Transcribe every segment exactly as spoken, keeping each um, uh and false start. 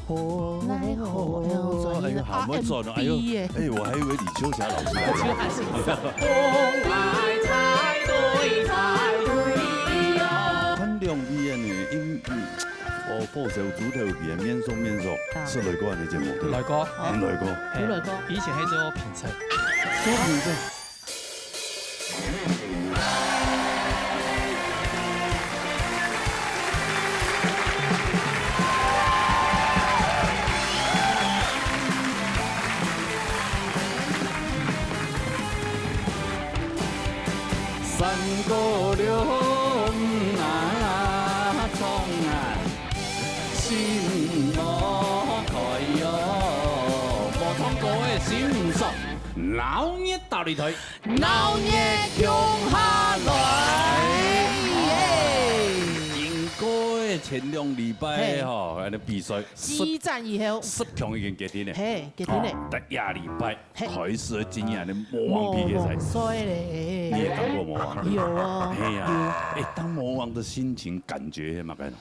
哦，哎呦，好会转哦，哎呦，哎，我还以为李秋霞老师。看两位呢，因，嗯，哦，副手、主头、面熟面熟，啊。是來過恁个節目，對吧？來過。嗯，來過。有來過。以前係做評審。做評審。 鬧熱大擂台。 鬧熱共下來。經過前兩禮拜吼，恁个比賽，激戰以後，十強已經決定了。嘿，決定了。哦，但下禮拜，嘿。開始要進行恁个魔王P K賽。魔王賽咧。你也當過魔王？有哦。嘿呀，有。哎，當魔王的心情感覺係麼个？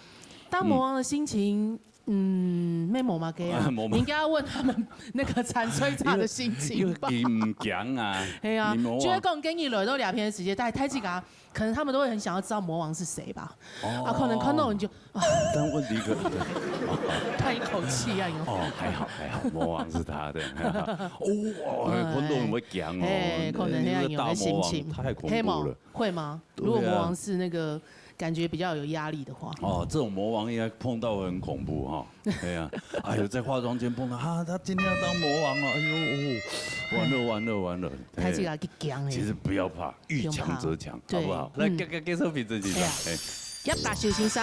當魔王的心情，嗯，無麼个啊。無麼个。你應該要問他們那個參賽者的心情吧。因為，因為佢毋驚啊。係啊，你無啊。就係講，今日來到這片个時間，大家，大家 可能他們都會很想要知道魔王是誰吧？哦。啊，可能看到你就，啊。但問題可能，嘆一口氣啊，有。哦，還好，還好，魔王是他的。哦，哦，哎，觀眾會驚哦。哎，可能那樣有的心情。那個大魔王太恐怖了。會嗎？會嗎？對啊。如果魔王是那個感覺比較有壓力的話。哦，這種魔王應該碰到很恐怖哈。哎呀，哎呦，在化妝間碰到，啊，他今天要當魔王哦，哎呦，哦，完了，完了，完了。 大家去驚欸。其實不要怕，遇強則強，不用怕。好不好？來，對。嗯。介，介，介紹評審先生。哎呀。哎。葉大修先生、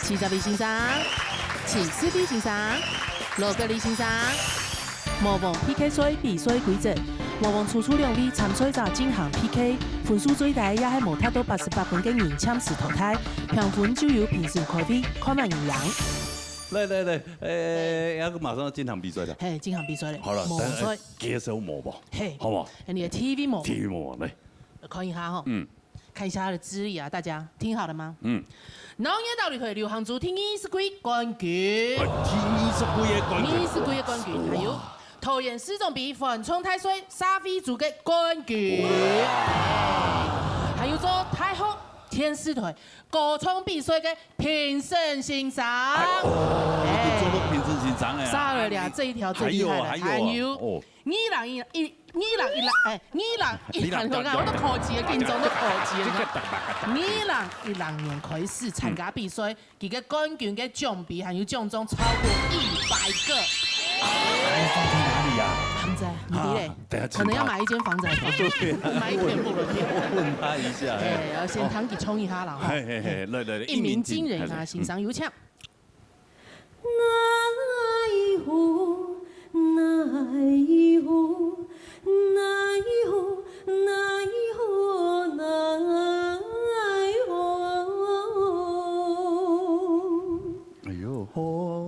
徐世偉先生、陳思維先生、羅格里先生。魔王P K賽比賽規則：魔王抽出兩位參賽者進行P K，分數最低也係無達到八十八分个人暫時淘汰，評分就由評審開會，看麼人贏。來，來，來，哎，哎，哎。要馬上要進行比賽了。嘿，進行比賽了。好了，魔王賽。但是，哎， 介紹魔王，嘿，好不好？哎，你的第一位魔王。第一位魔王，來。看一下哈，嗯。看一下他的資歷啊，大家聽好了嗎？嗯。鬧熱大擂台流行組第二十季冠軍。哎，第二十季个冠軍。第二十季个冠軍，哇。還有桃園市長杯環唱大賽社會組个冠軍。哇。哎，還有做大學電視台歌唱比賽个評審先生。哎，哦，哎。你做過評審先生个啊。殺了倆這一條最厲害了。還有啊，還有啊，還有。哦。 二零一，二零一六，哎，二零一六年，我都考試了，緊張都考試了。二零一六年開始參加比賽，佢个冠軍个獎杯還有獎狀超過一百個。哎，放在哪裡呀？房子，你知嘞？啊，等下請他。可能要買一間房子來放。對啊，買一間屋了。我問他一下，哎。哎，要先聽佢唱一下啦，哈。嘿，嘿，嘿，來，來，來，一鳴驚人啊，一鳴驚人。欣賞有請。 哎喲，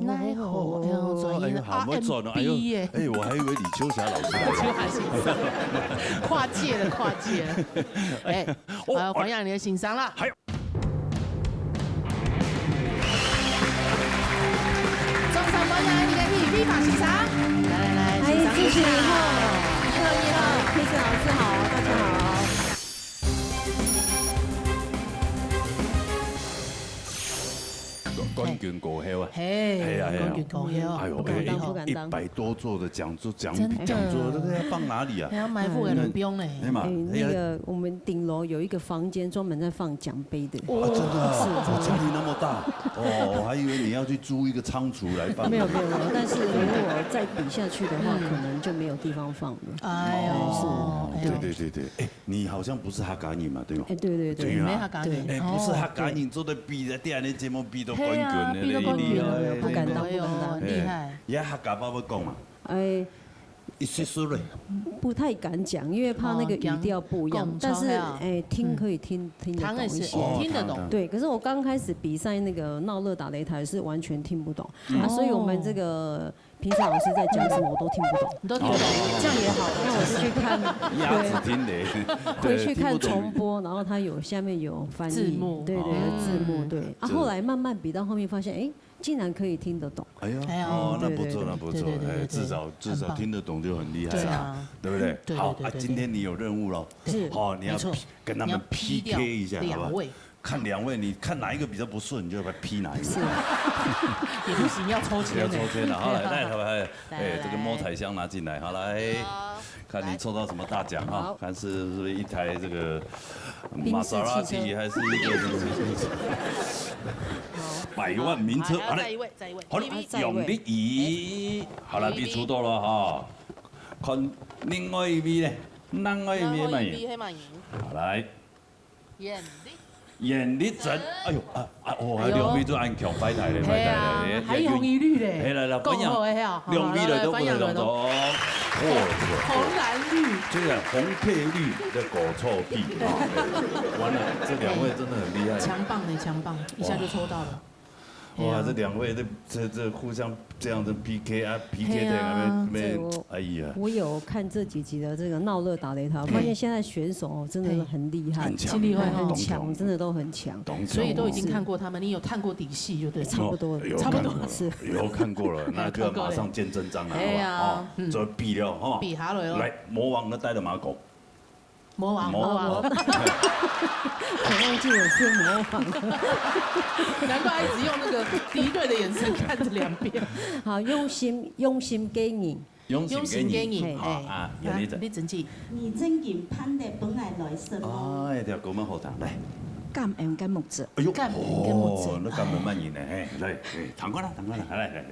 奈何，哎喲，轉音了，哎喲，好，我轉了，哎喲，R and B耶。哎，我還以為李秋霞老師。秋霞先生，跨界了，跨界了。哎，哦，好，歡迎你的欣賞啦。還有 掌聲歡迎你个Hebe先生。來，來，來，哎，欣賞一下。主持人好。你好，你好。Chris老師好，大家好。冠軍過後啊。嘿，嘿啊，嘿啊。冠軍過後。哎喲，不敢當，哎，不敢當。一百多座的講座，講，真的。講座，那個要放哪裡啊？還要埋伏給你，不用嘞。哎嘛，哎，那個，哎呀。我們頂樓有一個房間專門在放獎杯的。 啊，真的啊，是，哦，家裡那麼大，哦，我還以為你要去租一個倉儲來放。沒有，沒有，沒有，但是如果再比下去的話，嗯。可能就沒有地方放了。哎喲，是。對，對，對，對，哎，你好像不是客家人嘛，對嗎？哎，對，對，對。對嘛？你毋係客家人。哎，不是客家人，哦，對。做得比的，第二年節目比到冠軍的，嘿啊，比到冠軍的，厲害，不敢當，不敢當。哎喲，厲害。哎，你客家話會講嗎？哎， 一些些嘞。不太敢講，因為怕那個語調不一樣，哦，講，但是，講出來啊。哎，聽可以聽，嗯。聽得懂一些。聽得懂。哦，聽得懂。對，可是我剛開始比賽那個鬧熱打擂台是完全聽不懂，嗯。啊，所以我們這個評審老師在講什麼我都聽不懂。你都聽不懂，哦。這樣也好。那我就去看，鴨子聽雷。對，回去看重播，聽不懂。然後他有，下面有翻譯。字幕。對，對，有字幕，哦。對。啊，真的。後來慢慢比到後面發現，哎，竟然可以听得懂。哎呀，哎呀。哦，那不错，对，对，那不错，对，对，对，哎，对，至少，至少很棒。听得懂就很厉害了，对啊。对不对？对，对，好，啊，对，对，今天你有任务了，对。是。哦，你要没错。P-，跟他们你要P K一下，P掉好不好？两位。看两位，你看哪一个比较不顺，你就把P哪一个。是。也不行，要抽签的。要抽签了，好，来，来，来，来，来，哎，这个摸彩箱拿进来，好，来。好。 看你抽到什么大奖哈，好。看是，是不是一台这个玛莎拉蒂，宾士汽车。还是一个什么百万名车？好，好嘞。再一位，再一位。好嘞，再一位。用力一，好了，你抽到了哈。看另外一位呢，另外一位嘛。另外一位，嘿嘛。好，来。 眼力。眼力真，哎呦，啊，啊，哦，哎呦。兩位都恁強，拜託咧，拜託咧，嘿啊，哎，還有紅一綠咧，嘿，來，來，講好的嘿啊，分享，兩位來，來，來，都分享，分享，來，來。哦，這個，紅藍綠。這個紅配綠的狗臭屁，啊，完了，這兩位真的很厲害。強棒呢，強棒，一下就抽到了。哇。 哇，嘿啊。这两位这，这，这互相这样子P K啊，P K的，嘿啊。那边，那边，这我，哎呀。我有看这几集的这个《闹热打擂台》，嘿。发现现在选手哦，真的是很厉害。很强，真厉害哦。很强，真的都很强。懂，懂。所以都已经看过他们，你有探过底细就对了。差不多了。哦，有看过了，差不多。是。有看过了，那就要马上见真章了，哎呀，好不好？哦，嗯。做比了，哦。比下来咯。来，魔王的带着马狗。 魔王，魔王。魔王。我忘记我是魔王了。难怪他一直用那个敌对的眼神看着两边。好，用心，用心经营。用心经营。用心经营。好，哎。啊，眼力真。啊，你真紧。你真紧盼得分𠊎来什么？哎，条狗蛮好听，来。感恩个目汁。哎呦，感恩个目汁。哦，那感恩蛮硬的，嘿，来，嘿，弹过来，弹过来，来，来，来。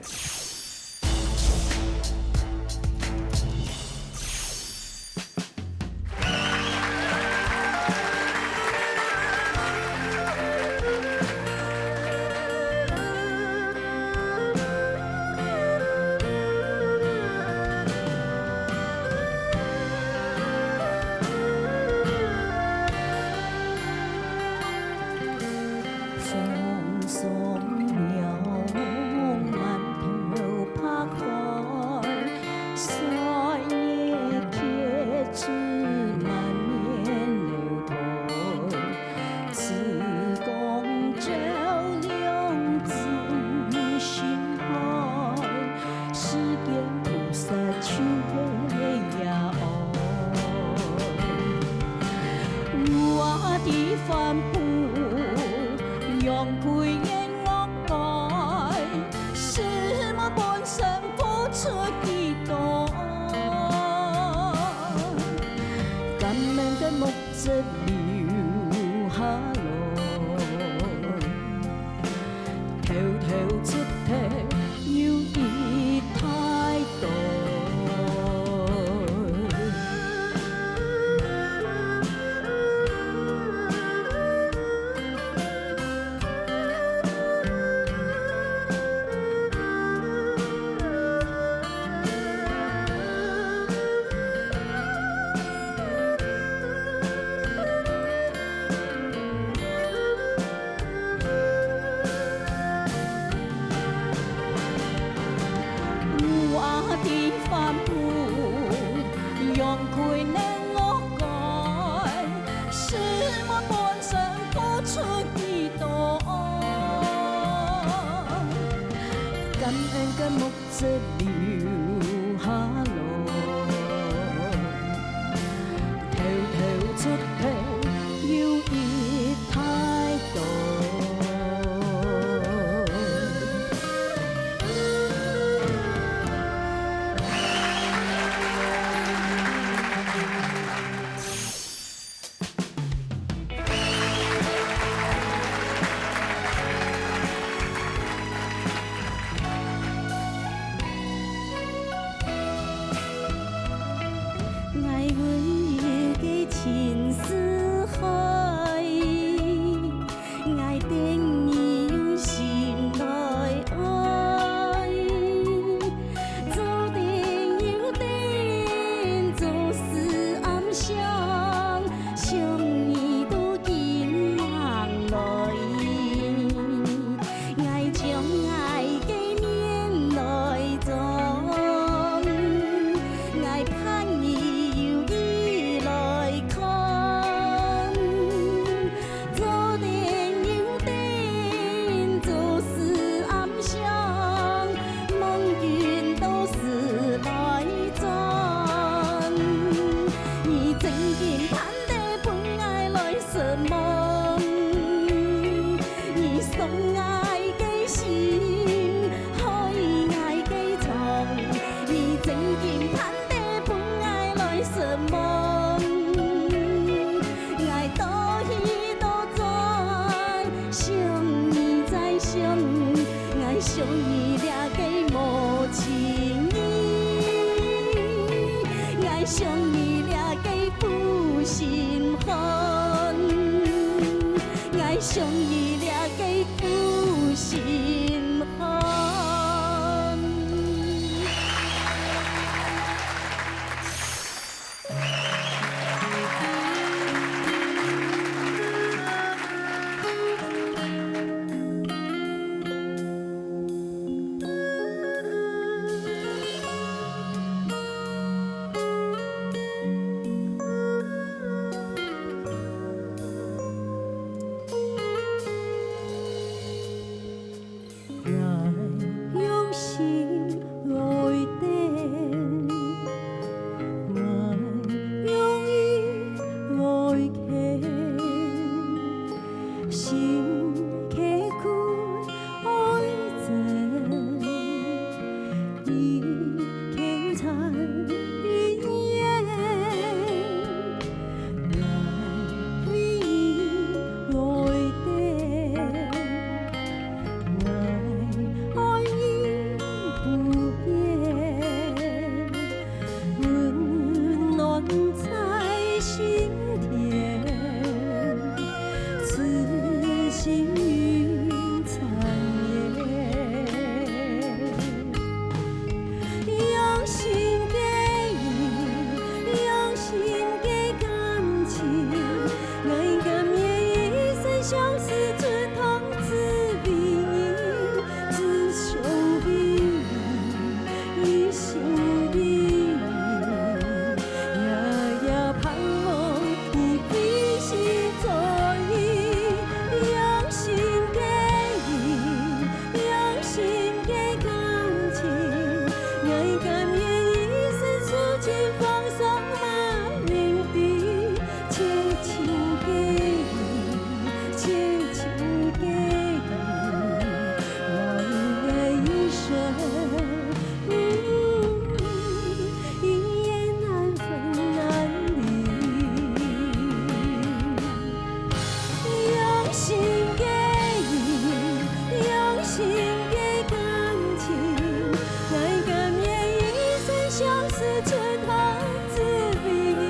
想伊這个負心漢。用心來等，用意來牽，心刻骨愛真，意牽纏一念。 來為你來等，來愛你不變，溫暖在心田，此心永纏綿。 用心个意，用心个感情，𠊎甘願一生相思，春風只為你，只想為你，一生為你，夜夜盼望你飛行在你，用心个意。 用心个感情，𠊎甘願一生受盡風霜萬年的痴情个意，痴情个意，我一生，嗯，一言难分难离。 用心个意，用心个感情，𠊎甘願一生相思，春風只為你，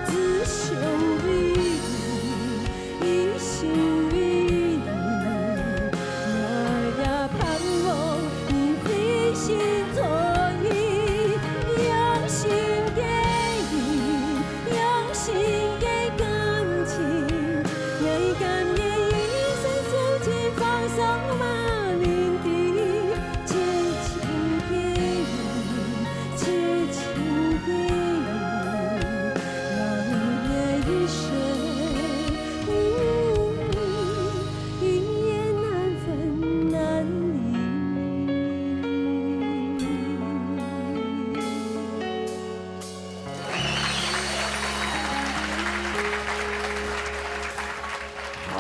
只想為你，一生為你，夜夜盼望你飛行在你，用心个意。 用心个感情，𠊎甘願一生受盡風霜萬年的痴情个意，痴情个意，我一生，嗯，一言难分难离。 哎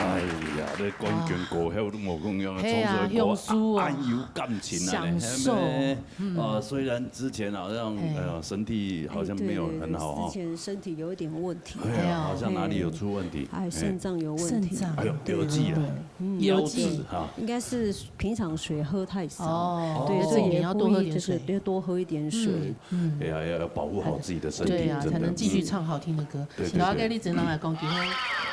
呀，這冠軍歌后都無共樣啊，嘿啊，唱出來歌，享受哦。啊，恁有感情啊，享受。係無？嗯。呃，雖然之前好像，嘿。呃，身體好像沒有很好哦。哎，對，對，對，之前身體有一點問題。哎呀，哎呀，好像哪裡有出問題。嘿。哎，腎臟有問題。腎臟，哎呦，對，腰子。對，對。 嗯，腰子哈。應該是平常水喝太少。哦，對，這也要多喝點水。這也呼籲，就是要多喝一點水。嗯，嗯。哎呀，要，要保護好自己的身體，對啊，真的。才能繼續唱好聽的歌。嗯。對，對，對。然後跟你只能來講，今天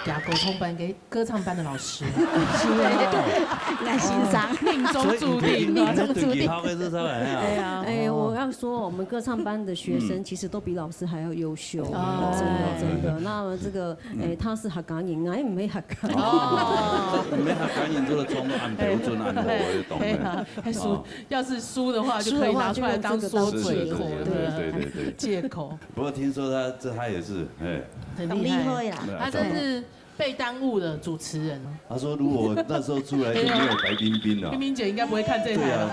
給他歌唱班，給歌唱班的老師。是啊。對，對，對，先生。命中注定，所以你，你，你，命中注定。你這幾號開始上來啊？哎呀。哎，我要說，我們歌唱班的學生其實都比老師還要優秀。嗯。哦。真的，真的。那麼這個 嗯。欸，佢係客家人，𠊎毋係客家人。哦。毋係客家人，這個衝突恁標準、恁好，我就懂了。對啊，還輸，哦。要是輸的話，就可以拿出來當說嘴口，輸的話就用這個當借口。是，是，是，是，是。對，對，對，對。借口。不過聽說他，這他也是，欸。很厲害。很厲害啦。對啊，他真是被耽誤的主持人。他說如果那時候出來就沒有白冰冰了。冰冰姐應該不會看這台了。對啊，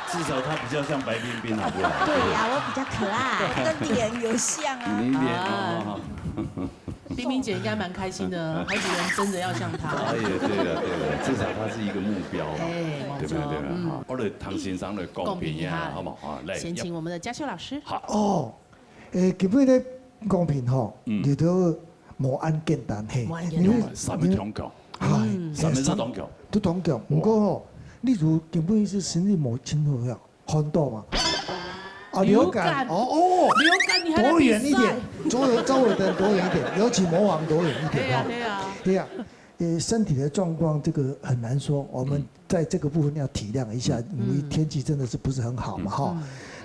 欸，至少他比較像白冰冰，好不好？對呀，我比較可愛，跟臉有像啊。你臉，啊。哦，哦，哦。 冰冰姐應該蠻開心的，好幾個人爭著要像她。哎呀，對了，對了，至少她是一個目標嘛，哎，對不對？沒錯，對不對？嗯。好，我來聽先生來講評一下，講評一下。好不好？啊，來，先請我們的嘉秀老師。好。哦，欸，今晡日講評吼，嗯。裡頭無恁簡單，嘿。無恁簡單。因為，有，三個通告。哎，嗯。三個都通告。都通告。不過吼，例如今晡日係心情無清楚呀。 看到嗎？啊，流感，流感。哦，哦，流感你還在比賽？躲遠一點，稍微，稍微等躲遠一點，尤其魔王躲遠一點，對呀，哈。對呀。對呀。呃，身体的状况这个很难说，我们在这个部分要体谅一下，因为天气真的是不是很好嘛，哈。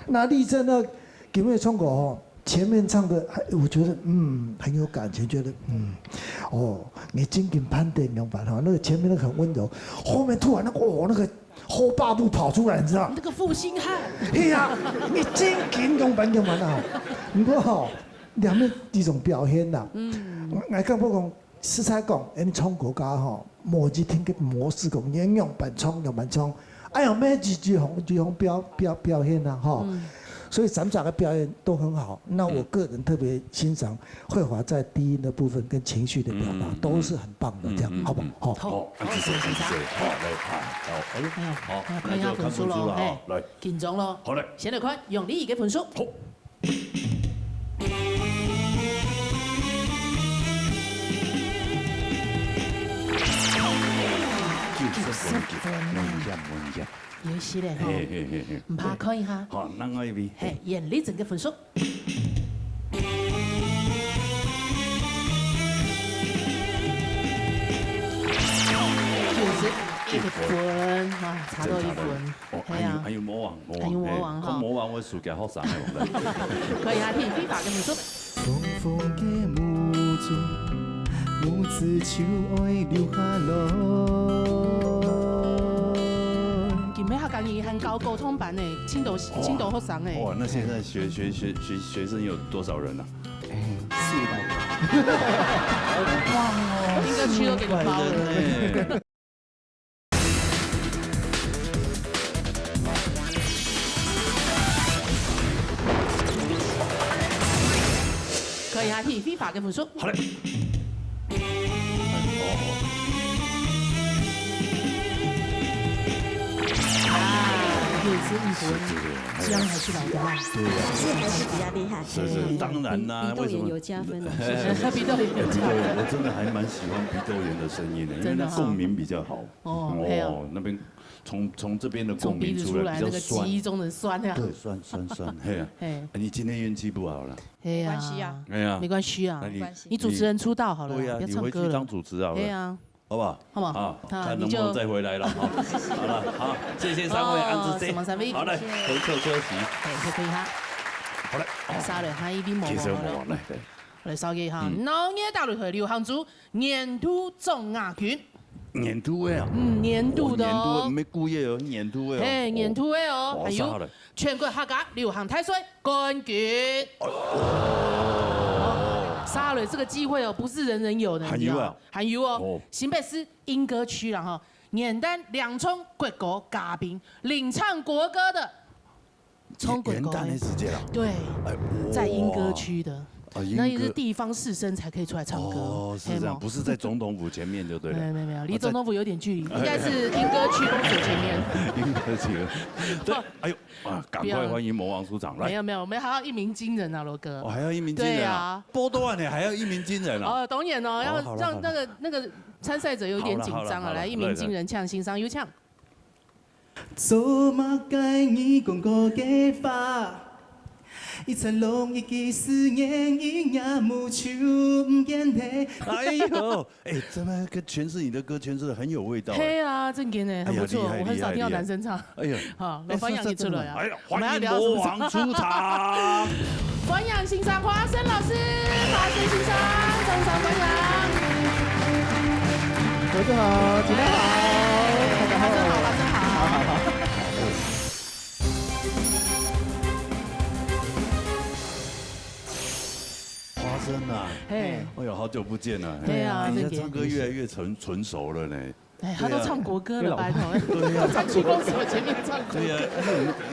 那丽珍呢，今日唱歌吼，前面唱的还，我觉得，嗯，很有感情，觉得，嗯，哦，你真紧攀登两板哈，那个前面那个很温柔，后面突然那个，哦，那个厚八步跑出来，你知道吗？那个负心汉，哎呀，你真紧两板两板啊，不过哈，两面一种表现啦。嗯，我感觉讲，实在讲，因为唱歌家哈，某一天个模式讲，你两板唱，两板唱，哎呀，每一句红一句红表表表现啊，哈。所以咱们两个表演都很好，那我个人特别欣赏慧华在低音的部分跟情绪的表达，都是很棒的，这样好不好？好。好，按这个，按这个，好，来看，好，哎呦，哎呦，好，来看一下那就看分数了哈，嘿，来，紧张咯。好嘞，先来看杨丽仪个分数。好。九十分，稳险，稳险。有一些嘞哈，嘿嘿嘿嘿。唔怕看一下。好，另外一位。嘿，严丽珍个分数。九十一分哈，差到一分。哦，哎呀还有，还有魔王，魔王，还有魔王哈嘿讲魔王，我输给好三个王。可以啊，听非法个分数。风风的目珠，目珠就爱流下来。今晡客家人还搞高中班呢，青岛青岛学生哎。哇，那现在学学学学学生有多少人啊？哎，四五百个。应该去都给你包了。人呢。可以啊，听非法个分数。好嘞。啊，也是一分，这样还是老大。是还是比较厉害。是是，当然啦，鼻窦炎为什么？有加分哦。鼻窦炎哎鼻窦炎，我真的还蛮喜欢鼻窦炎的声音的，因为真的哈它共鸣比较好。哦，对啊。那边从从这边的共从鼻子出来那个鸣出来比较酸。记忆中的酸啊。对，酸酸酸，嘿啊。嘿，哎你今天运气不好了。嘿啊，没关系啊哎呀，没关系啊，没关系。你主持人出道好了啦，对呀，不要你唱歌了。回去当主持好了。对啊，好不好？好不好啊，啊看能不你就能再回来了哈。好了，好，谢谢三位，哦安子姐。什么三位好嘞，谢谢回撤休息。哎，可以哈。好嘞，杀了，还一定没介绍没没完嘞，对。来，烧给哈，农业大陆会流行族年度总亚军，年度的啊。嗯，年度的哦哦年度的，。没故意哦，年度的哦。嘿，年度的哦，哦，还有杀了。全国客家流行大赛冠军。杀了这个机会哦，不是人人有的，还有啊你知道吗？还有哦哦，新北市莺歌区了哈，元旦两唱国歌嘉宾，领唱国歌的，唱国歌的元旦的时间啊。对，哎，在莺歌区的，啊莺歌那也是地方士绅才可以出来唱歌。哦，是这样，嘿吗不是在总统府前面就对了。没有没有没有，离总统府有点距离，应该是莺歌区公所前面。莺歌区。对，哎呦啊，赶快欢迎魔王出场来。没有没有，我们还要一鸣惊人啊，罗哥。哦，还要一鸣惊人啊对啊！波多万呢还要一鸣惊人啊！哦，当然哦，要哦好了让那个那个参赛者有一点紧张啊，好了好了好了来一鸣惊人，请欣赏有请。做麼个你講過个話，一層攏一句思念，一眼目就毋見忒。哎呦，哎，真的跟詮释你的歌诠释的很有味道哎。嘿啊，正经哎，很不错，哎呀厉害我很少听到厉害男生唱。哎呀，好，老方洋你出来啊。哎呀，我们要欢迎聊什么？魔王出场。欢迎欣赏花生老师，花生先生，掌声欢迎。大家好，大家好，大家好。花生好，花生好。花生啊，嘿，哎呦，好久不见了。对啊你现在这个唱歌越来越成成熟了呢。哎，他都唱国歌了，对啊拜托，唱去公所前面唱歌。对呀，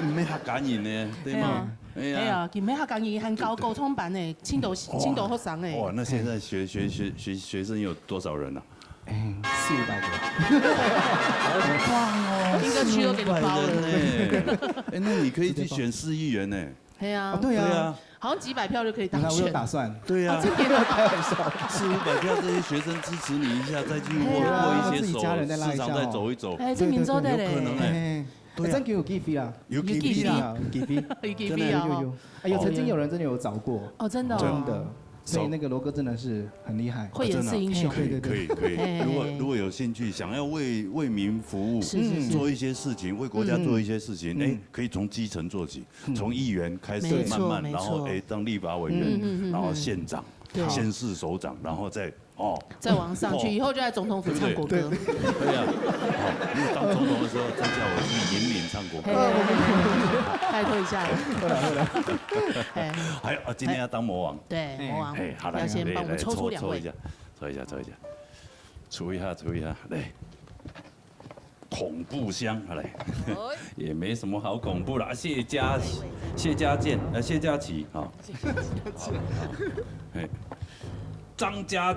你没他感应呢，对吗？哎哎呀，今晡客家人还搞高中班呢，青岛青岛学生哎。哇，那现在学学学学学生有多少人啊？哎，四五百个。应该去都给你包了。呢。哎，那你可以去选市议员呢。对啊啊，，对啊对啊，好像几百票就可以当选。你看我有打算。对啊啊，，这个四五百票这些学生支持你一下，再去握对啊握一些手，自己家人再拉一下哦市场再走一走，哎，这民州的有可嘞，能哎。哎，对啊哎，这样给我 give 啊，有有 give 机会啊啦。啊，give。有 give 真的啊，有有，哎有曾经有人真的有找过，哦，真的哦，真的。所以那個羅哥真的是很厲害。慧眼識英雄。啊，真的啊，可以，可以，可以。嘿，嘿，嘿。如果，如果有興趣，想要為，為民服務，是，是，是。做一些事情，為國家做一些事情，嗯。哎，可以從基層做起，嗯。從議員開始，沒錯，慢慢，沒錯。然後，哎，當立法委員，嗯，嗯，嗯，嗯。然後縣長，對。县市首长，然后再，哦。再往上去，哦。以后就在总统府唱国歌。对不对？对啊，哦，如果当总统的时候，再叫我去引领唱国歌。嘿，拜托一下。哎。还有，啊，今天要当魔王。对，魔王，哎，好，来，要先帮我们来，来，抽出两位。抽，抽一下，抽一下，抽一下，抽一下，来。 恐怖箱，好嘞。哦。也没什么好恐怖啦。谢家，谢家健，呃，谢家琪，哈。谢家健。好，好。嘿。张家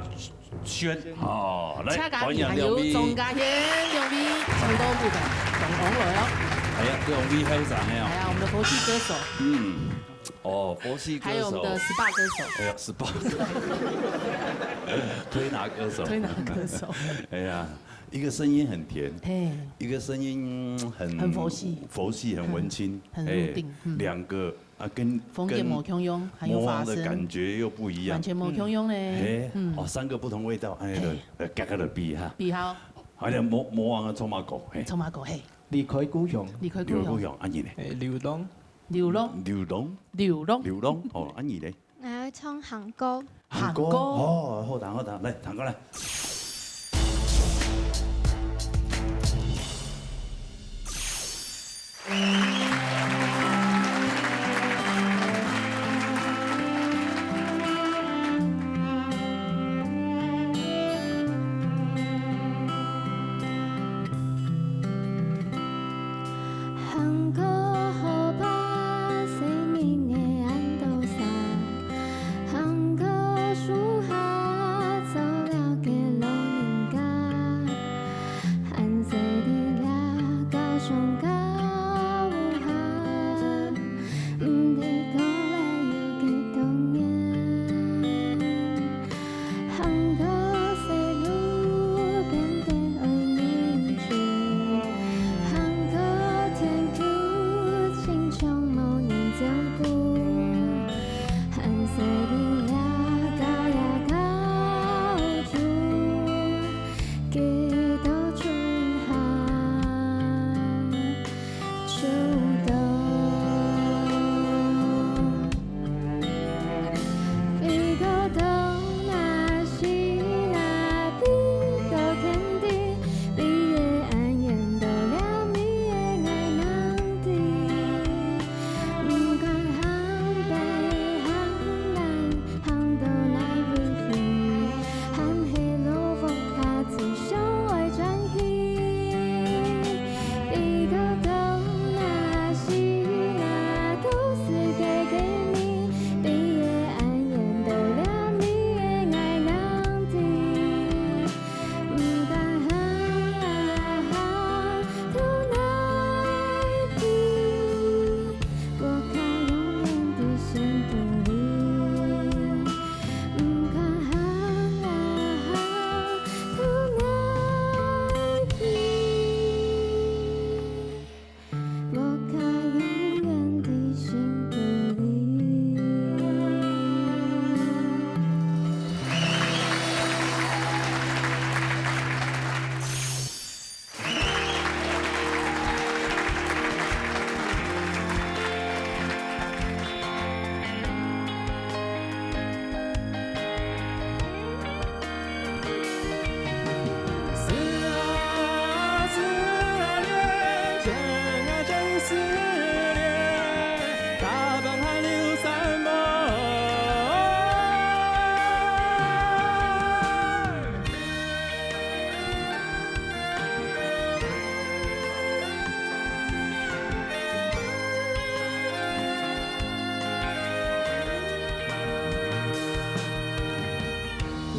轩，好，来，请嘉宾，欢迎两位。还有张家贤，两位唱歌舞台，总红了哟。哎呀，两位后生的哦。哎呀，我们的佛系歌手。嗯，哦，佛系歌手。还有我们的SPA歌手。哎呀，SPA歌手。推拿歌手。推拿歌手。哎呀， 一个声音很甜，嘿。一个声音很，很佛系。佛系，很文青，嗯，很入定，哎，嗯。两个，啊，跟，风格无共样，很有法式。跟魔王的感觉又不一样。完全无共样呢。嗯。嘿，嗯。哦，三个不同味道，哎，嘿。呃，嘎嘎的比哈。比好。好像魔，魔王的臭马狗，嘿。臭马狗，嘿。离开故乡。离开故乡。离开故乡，啊，你呢？哎，流浪。流浪。流浪。流浪。流浪，哦，啊，你呢？ 𠊎愛唱韓歌。韓歌？韓歌？哦，好聽，好聽，來，唱歌來。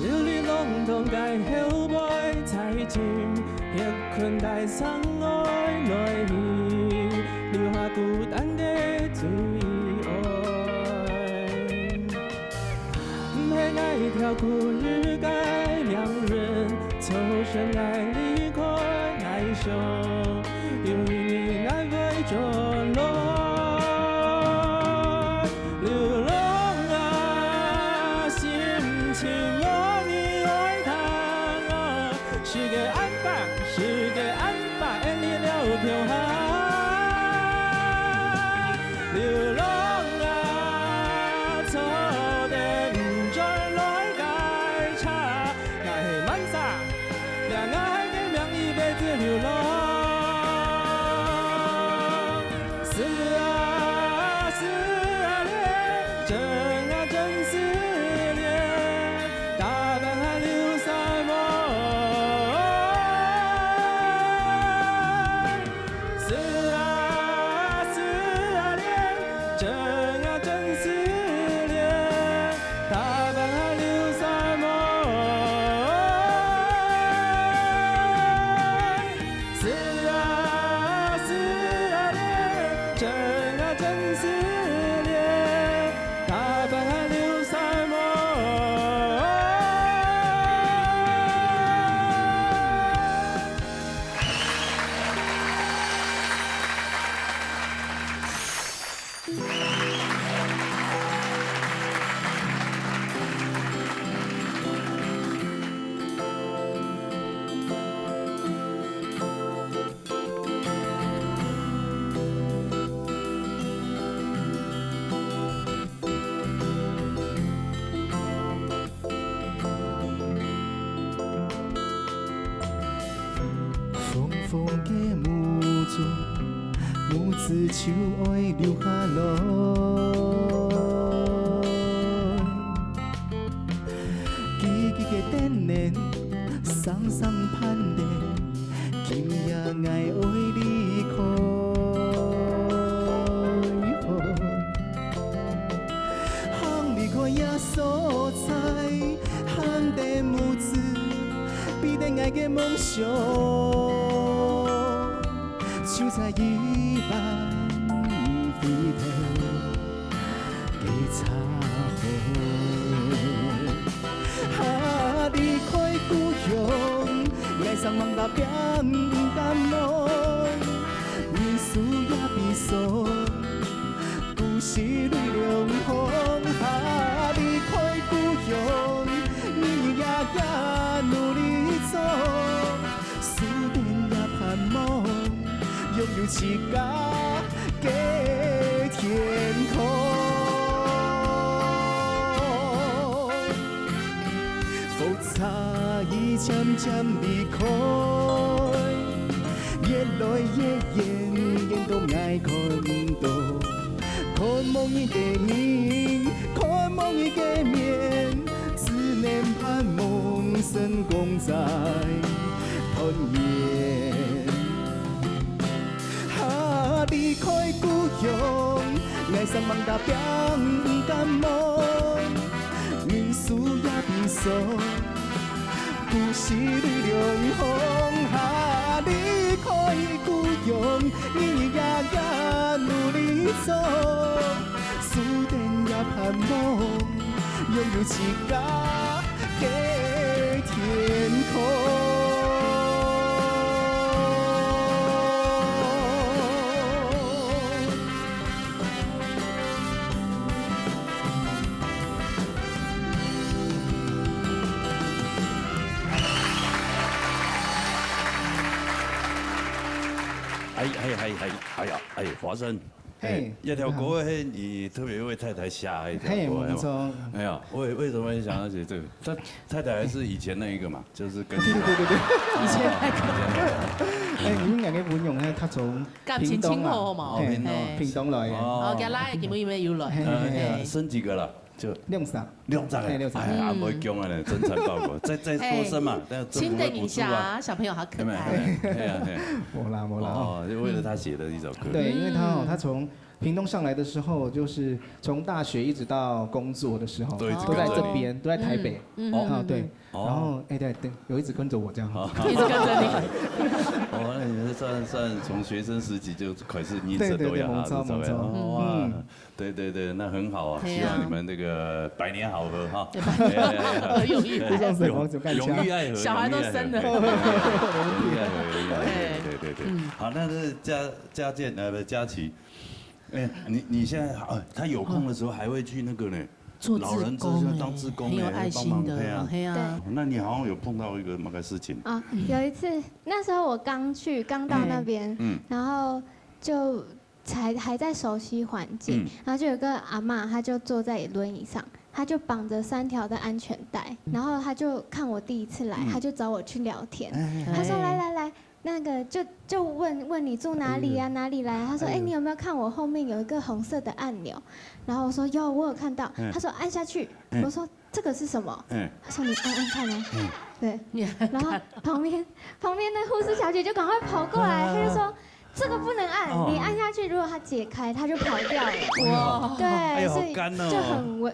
流離浪蕩个後背，在尋，歇睏在窗外來去，留下孤單个最愛。 毋係𠊎跳過日个兩人，就算𠊎離開，𠊎想有一日𠊎會轉來。流浪啊，心个目珠，目珠就愛流下來。記憶个燈lenng，雙雙盼等，今夜𠊎愛離開。行離開這所在，行得目珠， 比得𠊎个夢想，就在一半飛騰个茶花。啊，離開故鄉，𠊎想望到邊毋敢望，人事也悲傷。 故事淚兩行，啊，離開故鄉，日日夜夜努力做，思念也盼望，擁有自家个天空。 風沙已漸漸離開，越來越遠，遠到𠊎看毋到。看無你个人，看無你个面，只能盼望成功再團圓。 啊，離開故鄉，𠊎想望到邊毋敢望，人事也悲傷，故事淚兩行。啊，離開故鄉，日日夜夜努力做，思念也盼望，擁有自家个天空。 哎，哎，哎，哎，哎呀，哎，華生，哎，嘿。這條歌係你特別為太太寫的一條歌，嘿，無錯。哎呀，為，為什麼你想要寫這個？他太太還是以前那一個嘛，就是跟你，對，對，對，對。以前那個。哎，你們兩個文勇呢，他從屏東啊，感情真好嘛，嘿，哦，屏東。屏東來的。哦。哦，佢拉的根本就沒有來。嘿，嘿，嘿。呃，生幾個了？就兩隻。兩隻啊？嘿，兩隻。哎呀，嗯。毋會講啊，真殘暴哦。再，再多生嘛，嘿，但是政府會補助啊。請等一下啊，小朋友好可愛。有沒有？嘿啊，嘿。無啦，無啦。哦，就為了他寫的一首歌。對，因為他哦，嗯。他從屏東上來的時候，就是從大學一直到工作的時候，都一直跟著你。都在這邊，都在台北。嗯，嗯，哦。啊，對。嗯，嗯。哦。然後，哎，對，對，有一直跟著我這樣。哦。一直跟著你。哦，那你們算，算從學生時期就開始認識，對，對，對，都要哈，無錯，這種呀。無錯。哦，哇。嗯。對，對，對，那很好啊，對啊。希望你們這個百年好合哈。對，百年好合，永浴愛河。就像沈光就幹起來。永浴愛河，小孩都生了。永浴愛河，永浴愛河，永浴愛河，對，對，對，對。嗯。好，那是佳，佳健，呃，不是，佳琪， 哎，你，你現在，呃，他有空的時候還會去那個呢，做志工欸，老人之家當志工欸，很有愛心的，幫忙，對啊。嘿啊。對。那你好像有碰到一個那個事情。啊，有一次，那時候我剛去，剛到那邊，嗯。然後就才，還在熟悉環境，嗯。然後就有個阿嬷，她就坐在輪椅上，她就綁著三條的安全帶，嗯。然後她就看我第一次來，嗯。她就找我去聊天，哎，哎，哎。她說：“來，來，來， 那個就，就問，問你住哪裡啊，嗯。哪裡來啊？”他說：“哎，哎。你有沒有看我後面有一個紅色的按鈕？”然後我說：“有，我有看到。”嗯。他說：“按下去。”嗯。我說：“這個是什麼？”嗯。他說：“你按按看啊。”嗯。對。你按按看。然後旁邊，旁邊的護士小姐就趕快跑過來，啊。他就說：“這個不能按，哦。你按下去，如果它解開，它就跑掉了。”哇。對，哎呦，所以好幹哦。就很危，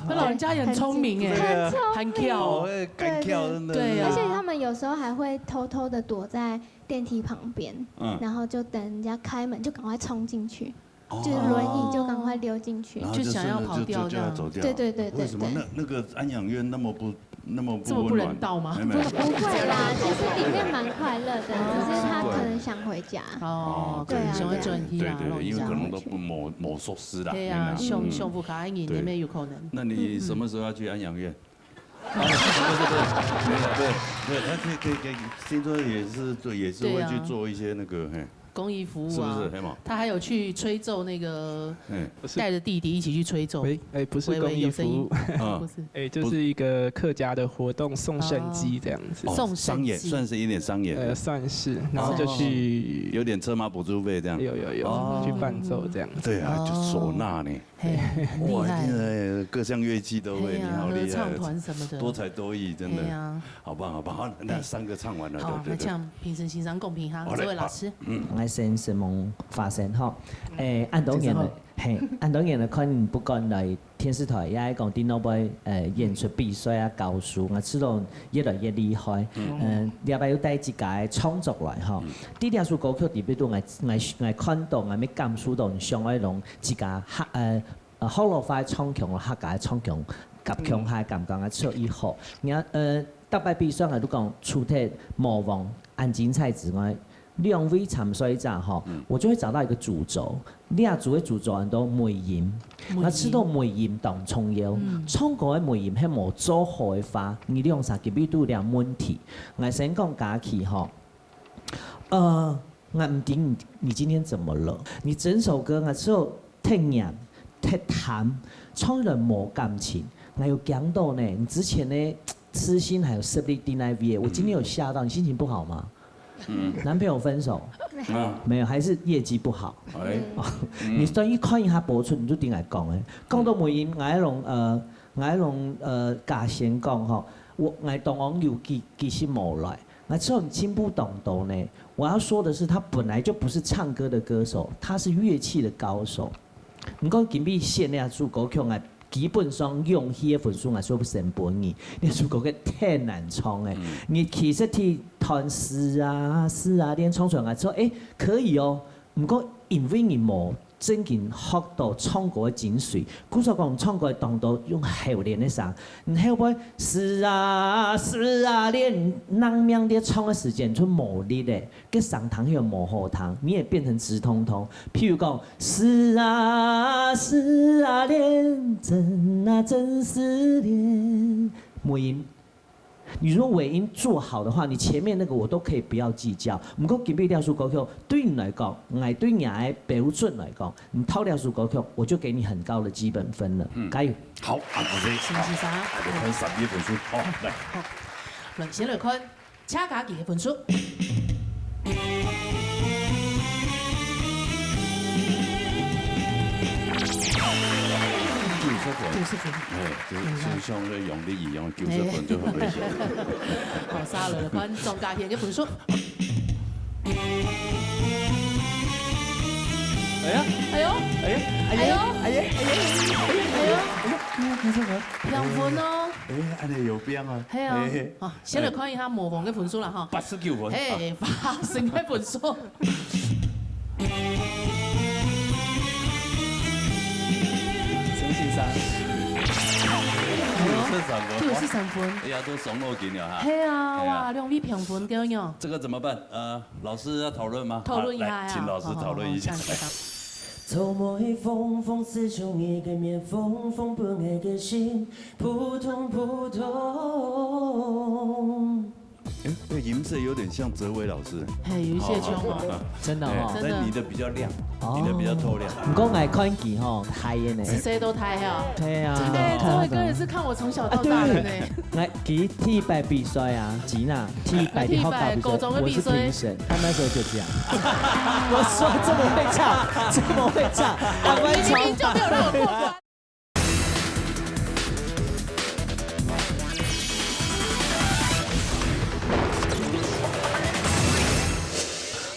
那老人家也很聰明哎，很，很聰明。很巧。哦，哎，幹跳，對。真的是。對啊。而且他們有時候還會偷偷地躲在 電梯旁邊，嗯。然後就等人家開門，就趕快衝進去，哦。就是輪椅就趕快溜進去。然後就真的就，就，就要走掉。就想要跑掉這樣。對，對，對，對，為什麼？對。那，那個安養院那麼不，那麼不溫暖？這麼不人道嗎？沒有，沒有。不會啦，其實裡面蠻快樂的，哦。只是他可能想回家。哦，對啊，想要轉去啦，對，對，對，因為可能都不，想回去。無，無熟識啦，對啊，嘿啦。上，嗯。上屋下个人，對。裡面有可能。那你什麼時候要去安養院？嗯。 啊，不是，不是，不是，沒有，不是，不是，他可以，可以，可以，聽說也是做，也是會去做一些那個，對啊。嘿。公益服务啊，是不是？嘿嘛。他还有去吹奏那个，嗯。带着弟弟一起去吹奏。喂，哎，不是公益服务。喂，喂，有声音。啊。不是。哎，就是一个客家的活动，送圣祭这样子。哦，送圣祭。商演，算是有点商演的。呃，算是，然后就去，哦。有点车马补助费这样。有，有，有，哦。去伴奏这样子。对啊，就唢呐呢。嘿，很厉害。哇，现在各项乐器都会，嘿啊，你好厉害。合唱团什么的。多才多艺，真的。嘿啊。好棒，好棒。好，那三个唱完了，好，对，对，对。那请评审先生公平哈，好嘞，这位老师。好。嗯。我先承蒙华生吼，诶，恁多年了，嘿，恁多年了，看你不管来电视台，也係講電腦背，呃，演出比賽啊、教書，我知道越來越厲害。嗯。嗯，這擺又帶自家个創作來吼。嗯。這兩首歌曲特別多，我，我，我看到，我也感受到，像那種自家哈，呃，呃，學老話个唱腔，客家个唱腔，合腔下个感覺，啊，唱以後。你看，呃，逐擺比賽啊，你講除忒魔王恁精彩之外，兩位參賽者吼，嗯。我就會找到一個主軸。這組个主軸很多尾音，尾音。那知道尾音當重要。嗯。唱歌个尾音，係無做好个話，你兩儕根本都有問題。𠊎先講嘉琪吼，呃， 𠊎毋知你，你今天怎麼了？你整首歌啊，只有忒黏、忒淡，唱起來無感情。𠊎有驚到呢，你之前呢，痴心還有實力在那邊，我今天有嚇到，你心情不好嗎？嗯。男朋友分手？啊。沒有，還是業績不好？哎。哦，嗯。你等於看一下播出，你就對𠊎講誒，講到尾音，𠊎攏，呃，𠊎攏，呃，甲先講吼，𠊎，𠊎當網友其，其實無來。 那這種進步當多呢。我要說的是，他本來就不是唱歌的歌手，他是樂器的高手。毋過今晡日選這首歌曲啊，基本上用佢个分數啊，說不成本你。這首歌曲太難唱誒。嗯。你其實去彈C啊、C啊，連唱出來，𠊎說，誒，可以哦。 毋過因為你無正經學到唱歌个精髓，故所講唱歌當多用喉嗹个聲，你後背C啊、C啊，連硬命在唱个時間就無力咧，該聲聽起來無好聽，你也變成直通通。譬如講，C啊、C啊，連，真啊真思念，尾音 你如果尾音做好的話，你前面那個我都可以不要計較。毋過今晡日這首歌曲對你來講，𠊎對你个標準來講，你透這首歌曲，我就給你很高的基本分了。嗯。加油！好，啊，老師，先生。啊，就看三个分數。好，來。好，來，先來看車嘉琪个分數。 九十分。九十分。哎，就，嗯。就像那个杨笠一样，九十分就很危险。哎。好，下來了，看鍾嘉賢个分數。哎呀，哎呦，哎呀，哎呀，哎呦，哎呀，哎呀，哎呦，哎呀，哎呀，平分哦。哎，恁呢有變啊。係啊，哎。啊，先來看一下魔王个分數啦哈。八十九分。嘿，八十个分數。 陳先生。九十三分。九十三分。哎呀，都傷腦筋了哈。係啊，哎呀。哇，兩位平分个樣。這個怎麼辦？呃，老師要討論嗎？討論一下呀。好，來，請老師討論一下。好，好，好，這樣子。 哎，這音色有點像哲維老師。嘿，有一些像哦。好，好，好。真的哦。哎，真的。但你的比較亮，哦。你的比較透亮。毋過𠊎看佢吼，大个呢。自細到大哈。對啊。哎，哲維哥也是看我從小到大的呢。啊，對。𠊎，佢第一擺比賽啊，吉娜，第一擺的學校比賽，第一擺高中的比賽。我是評審，他那時候就這樣。我說這麼會唱，這麼會唱，啊，我唱。你明明就沒有讓我過關。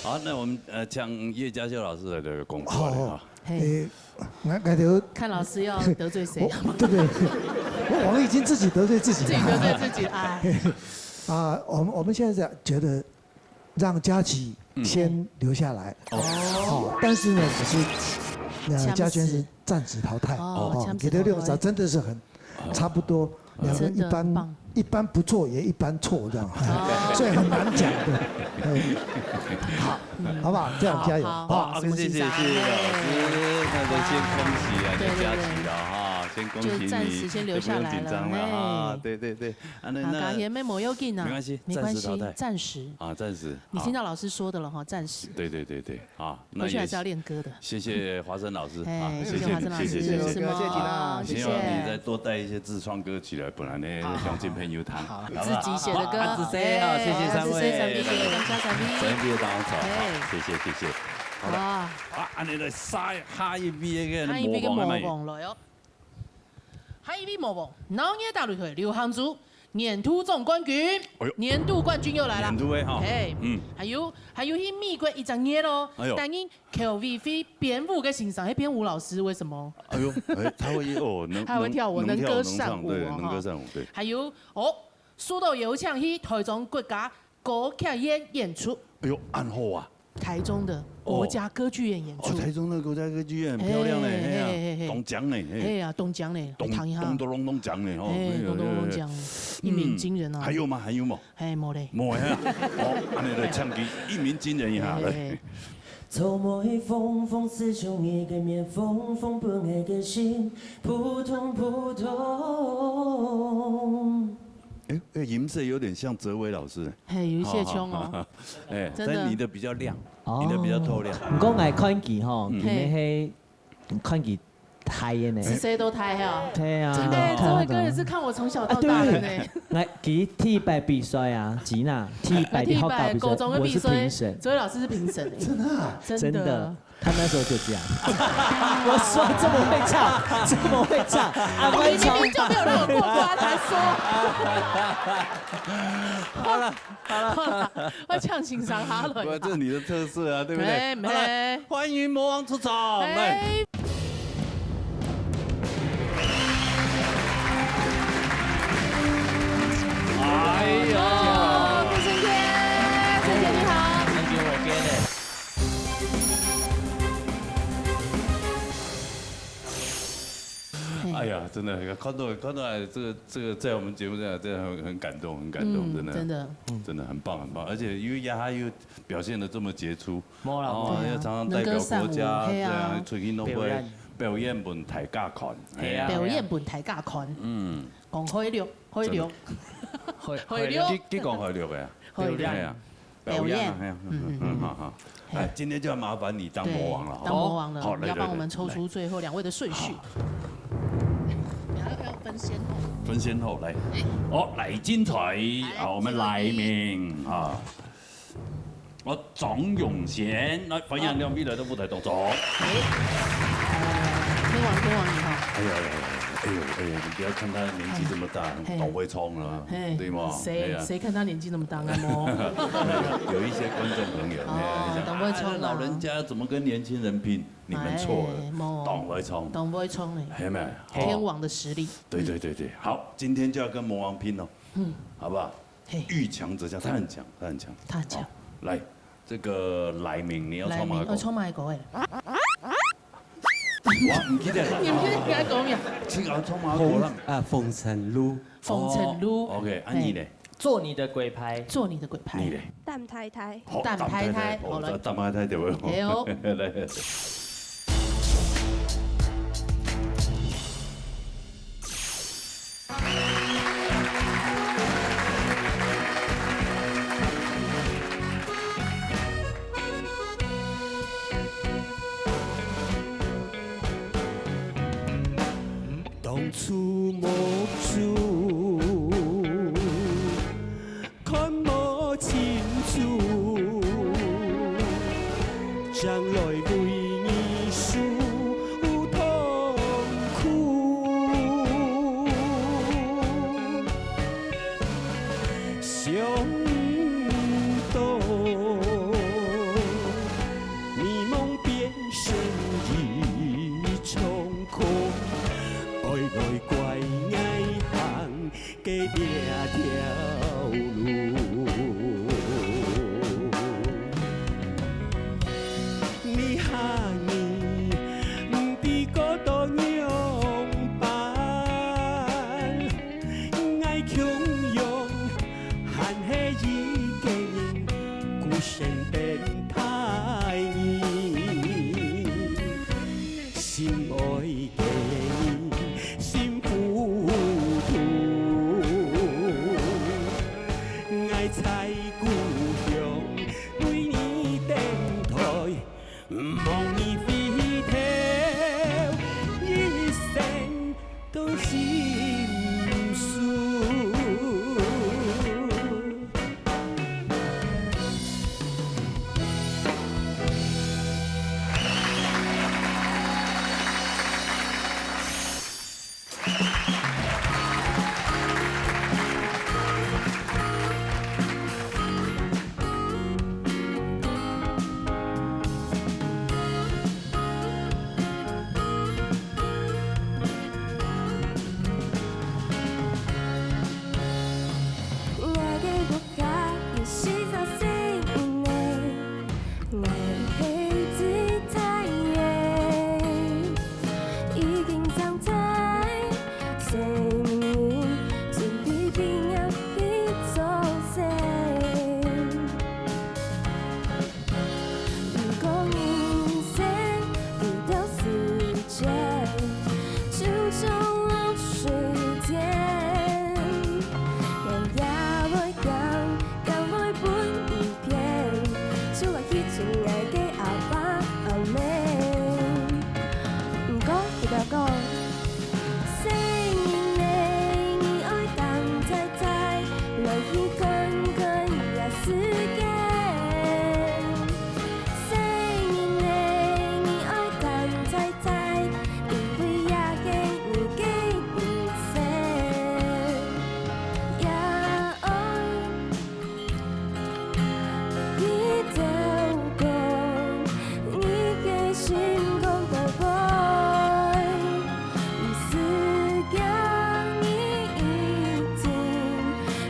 好，那我們，呃，請葉佳琇老師來這個工作了哈。好，好。嘿。誒，𠊎，𠊎就看老師要得罪誰？我，對不對？我，我已經自己得罪自己了。自己得罪自己，哎。啊，我們，我們現在覺得讓佳琪先留下來。嗯。哦。哦，但是呢，可是，呃，強勢。佳琇是暫時淘汰。哦，哦，強勢淘汰。你的六十真的是很，差不多，兩個一般，真的很棒。一般不錯，也一般錯這樣，哦。所以很難講的。哎，好，好不好？這樣加油。好，好，好，好，謝謝，謝謝老師，那就先恭喜啊，對，對，對。佳琪了哈。先恭喜你，就暂时先留下来了，也不用紧张了哈。嘿。对对对，啊，那，啊，那嘉贤妹无要紧啊，没关系，没关系，暂时淘汰。暂时。啊，暂时。你听到老师说的了哈，暂时。对对对对，好，那也回去还是要练歌的。谢谢华生老师啊，哎，谢谢华生老师，谢谢谢谢。是吗？谢谢。希望你再多带一些自创歌曲来，本来呢，想进朋友团，好。好不好？自己写的歌。啊，自己写啊，哎，谢谢三位。自己写三位，感谢三位。三位当中，好，哎。谢谢谢谢。好的。哇。啊，恁呢来下下一位个下一位个魔王个嘛。魔王了哟。 下一位魔王，鬧熱打擂台流行組年度总冠军，哎喲。年度冠军又来了。年度的哈。嘿，嗯。还有，还有去美国一隻月哦，哎喲。担任口语会编舞个先生，还编舞老师，为什么？哎喲，哎，他会，哦，能，他会跳舞，能，能跳，能歌善舞哦，能唱，对，哈。能歌善舞，对。还有，哦，受到邀请去台中国家歌剧院演出。哎喲，恁好啊。台中的国家歌剧院演出。哦，台中的国家歌剧院很漂亮呢，嘿，嘿啊，嘿，嘿，嘿。铜獎呢，嘿。嘿啊，铜獎呢，铜，來聽一下。铜咚咚铜獎呢，吼，嘿，哎呀，咚咚咚獎，哎呀，哎呀。一鸣惊人啊。嗯，還有嗎？還有嗎？嘿，無咧。無啊，哦，恁呢來唱佢一鳴驚人一下，來。嘿，嘿，嘿。哎，哎，音色有點像哲維老師。嘿，有一些像哦。哎，真的。但你的比較亮，哦。你的比較透亮。毋過𠊎看佢吼，嗯。佢乜係看佢大个呢。係誰都大哈？對啊，真的哦。哎，哲維哥也是看我從小到大的呢。啊，對。𠊎，佢第一擺比賽啊，吉娜，第一擺的學校比賽，啊，第一擺高中的比賽，我是評審。哲維老師是評審欸。真的啊？真的。真的。 他那時候就這樣。我說這麼會唱，這麼會唱，啊，你明明就沒有讓我過關，還說。好了，好了，好了，我嗆聲哈囉。不，這是你的特色啊，對不對？沒，沒。好，來，歡迎魔王出場，來。哎。哎呀。哦，顧承謙，承謙你好。承謙我跟呢。 哎呀，真的，看到，看到這個，這個在我們節目上，真的很，很感動，很感動，嗯，真的。真的。真的很棒，很棒，而且因為他又表現得這麼傑出，無啦，哦，無啦。又常常代表國家，能歌善舞，嘿啊。對啊，出去都會表演。表演分大家看，嘿啊。表演分大家看。嗯。講海陸，海陸。真的。海，海陸。海陸。佢，佢講海陸个啊？海陸。對啊。 表演啊，表演。嘿啊，嗯，嗯，嗯，嗯，好，好。嘿。哎，今天就要麻煩你當魔王了，對，哈。當魔王了，好，你要幫我們抽出最後兩位的順序。來，來，來。好。你要，要分先後。分先後，來。哎。哦，來，精彩，來，啊，我們來賓，啊。哦，張永賢，來，歡迎兩位來到舞台當中。哎。呃，天王，天王你好。哎呀，哎呀，哎呀，哎呦，哎呦，你不要看他年紀這麼大，嘿。當會唱了。 嘿，對嗎？誰，哎呀。誰看他年紀那麼大，啊，無？有一些觀眾朋友，哦，哎呀，你想，當會唱啊。啊，老人家怎麼跟年輕人拼？你們錯了，哎，無。當會唱。當會唱呢。嘿咩？哦。天王的實力。對，對，對，對。好，今天就要跟魔王拼了，嗯。好不好？嘿。遇強則強，他很強，他很強。他很強。好，來，這個來明，你要唱麼个歌？來明，我唱麼个歌欸？ 哇，毋記得了。你毋記得佢講咩？這个唱麼个歌啦？紅，啊，紅塵路。紅塵路。哦，OK，啊，你咧？嘿。做你的鬼牌。做你的鬼牌。你咧？擔太太。好，擔太太，擔太太，好，好，來。擔太太對不對？哎喲。來。 当初目珠看无清楚，将来为你受痛苦。想不到迷茫变成一场空，爱来怪爱行 个这条路。你喊你，毋知个到仰般，爱共样，还系一个人，孤身等待你。 心爱个你，心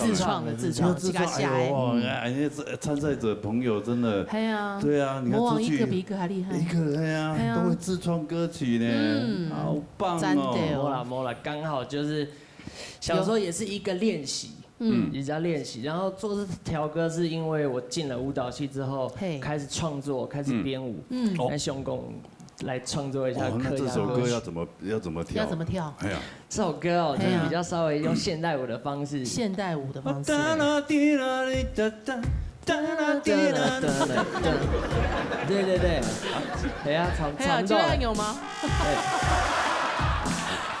自创的，自创的，自创的，自家写的。哇，哎，那参赛者朋友真的，嘿啊，对啊，你看魔王出去一个比一个还厉害。一个，哎呀，哎呀都会自创歌曲呢，嗯好棒真的哦！没啦没啦，刚好就是小时候也是一个练习，嗯嗯，也叫练习。然后做这条歌是因为我进了舞蹈系之后嘿，开始创作，开始编舞，嗯哦在雄工来创作一下客家歌曲。哦，那这首歌要怎么要怎么跳？要怎么跳？哎呀，这首歌哦，哎呀，就是比较稍微用现代舞的方式。现代舞的方式。哒啦滴啦哩哒哒，哒啦滴啦哩哒哒。对对对，哎呀，差差不多。哎呀，这样有吗？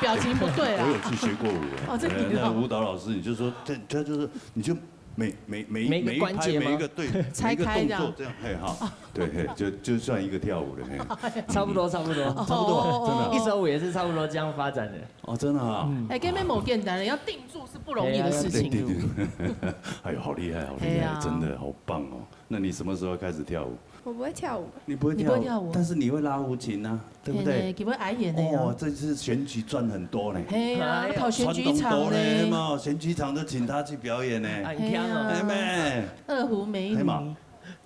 表情不对啊。我有去学过舞的。哦，真的哦。哎，那舞蹈老师，你就说，这他就是，你就每每每一每一个关节吗？每一拍每一个对，拆开这样。每一个动作这样，嘿哈，对嘿，就就算一个跳舞了嘿。差不多差不多。差不多，真的啊。一首舞也是差不多这样发展的。哦，真的啊。哎，根本无简单了，要定住是不容易的事情。对对对，哎呦，好厉害，好厉害，哎呀。真的好棒哦。那你什么时候开始跳舞？我不会跳舞。你不会跳舞，你不会跳舞。但是你会拉胡琴啊，对不对？嘿呢，佢會挨弦的呀。哦，这是选举赚很多呢。嘿啊，哎呀，讨选举场呢。赚很多呢嘛，选举场都请他去表演呢。啊，你听哦。嘿啊。哎妹。二胡美女。哎嘛，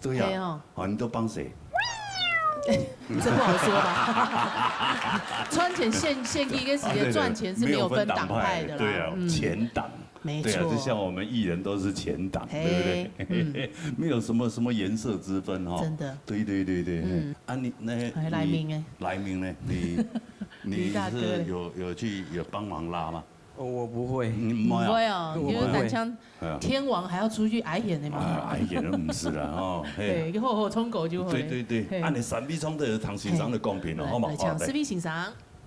对呀，嘿哦。哦，你都帮谁？这不好说吧？赚钱献献给一个时间，啊，对对，赚钱是没有分党派的啦。没有分党派，对啊，嗯。钱党。 没错。对啊，就像我们艺人都是钱党，嘿，对不对？嗯。没有什么什么颜色之分哈。真的。对对对对，嗯。啊，你那，哎，来明哎。你来明呢？你你是有有去有帮忙拉吗？哦，我不会。你没有啊？不会哦，我不会。你有胆枪，哎呀。天王还要出去挨弦的吗？啊，挨弦的不是啦，哦，嘿。对，好好唱歌就好了。对对对，嘿。啊，你三米唱的唐先生的公平了，嘿。好吗？来，来，请好，来。四位先生。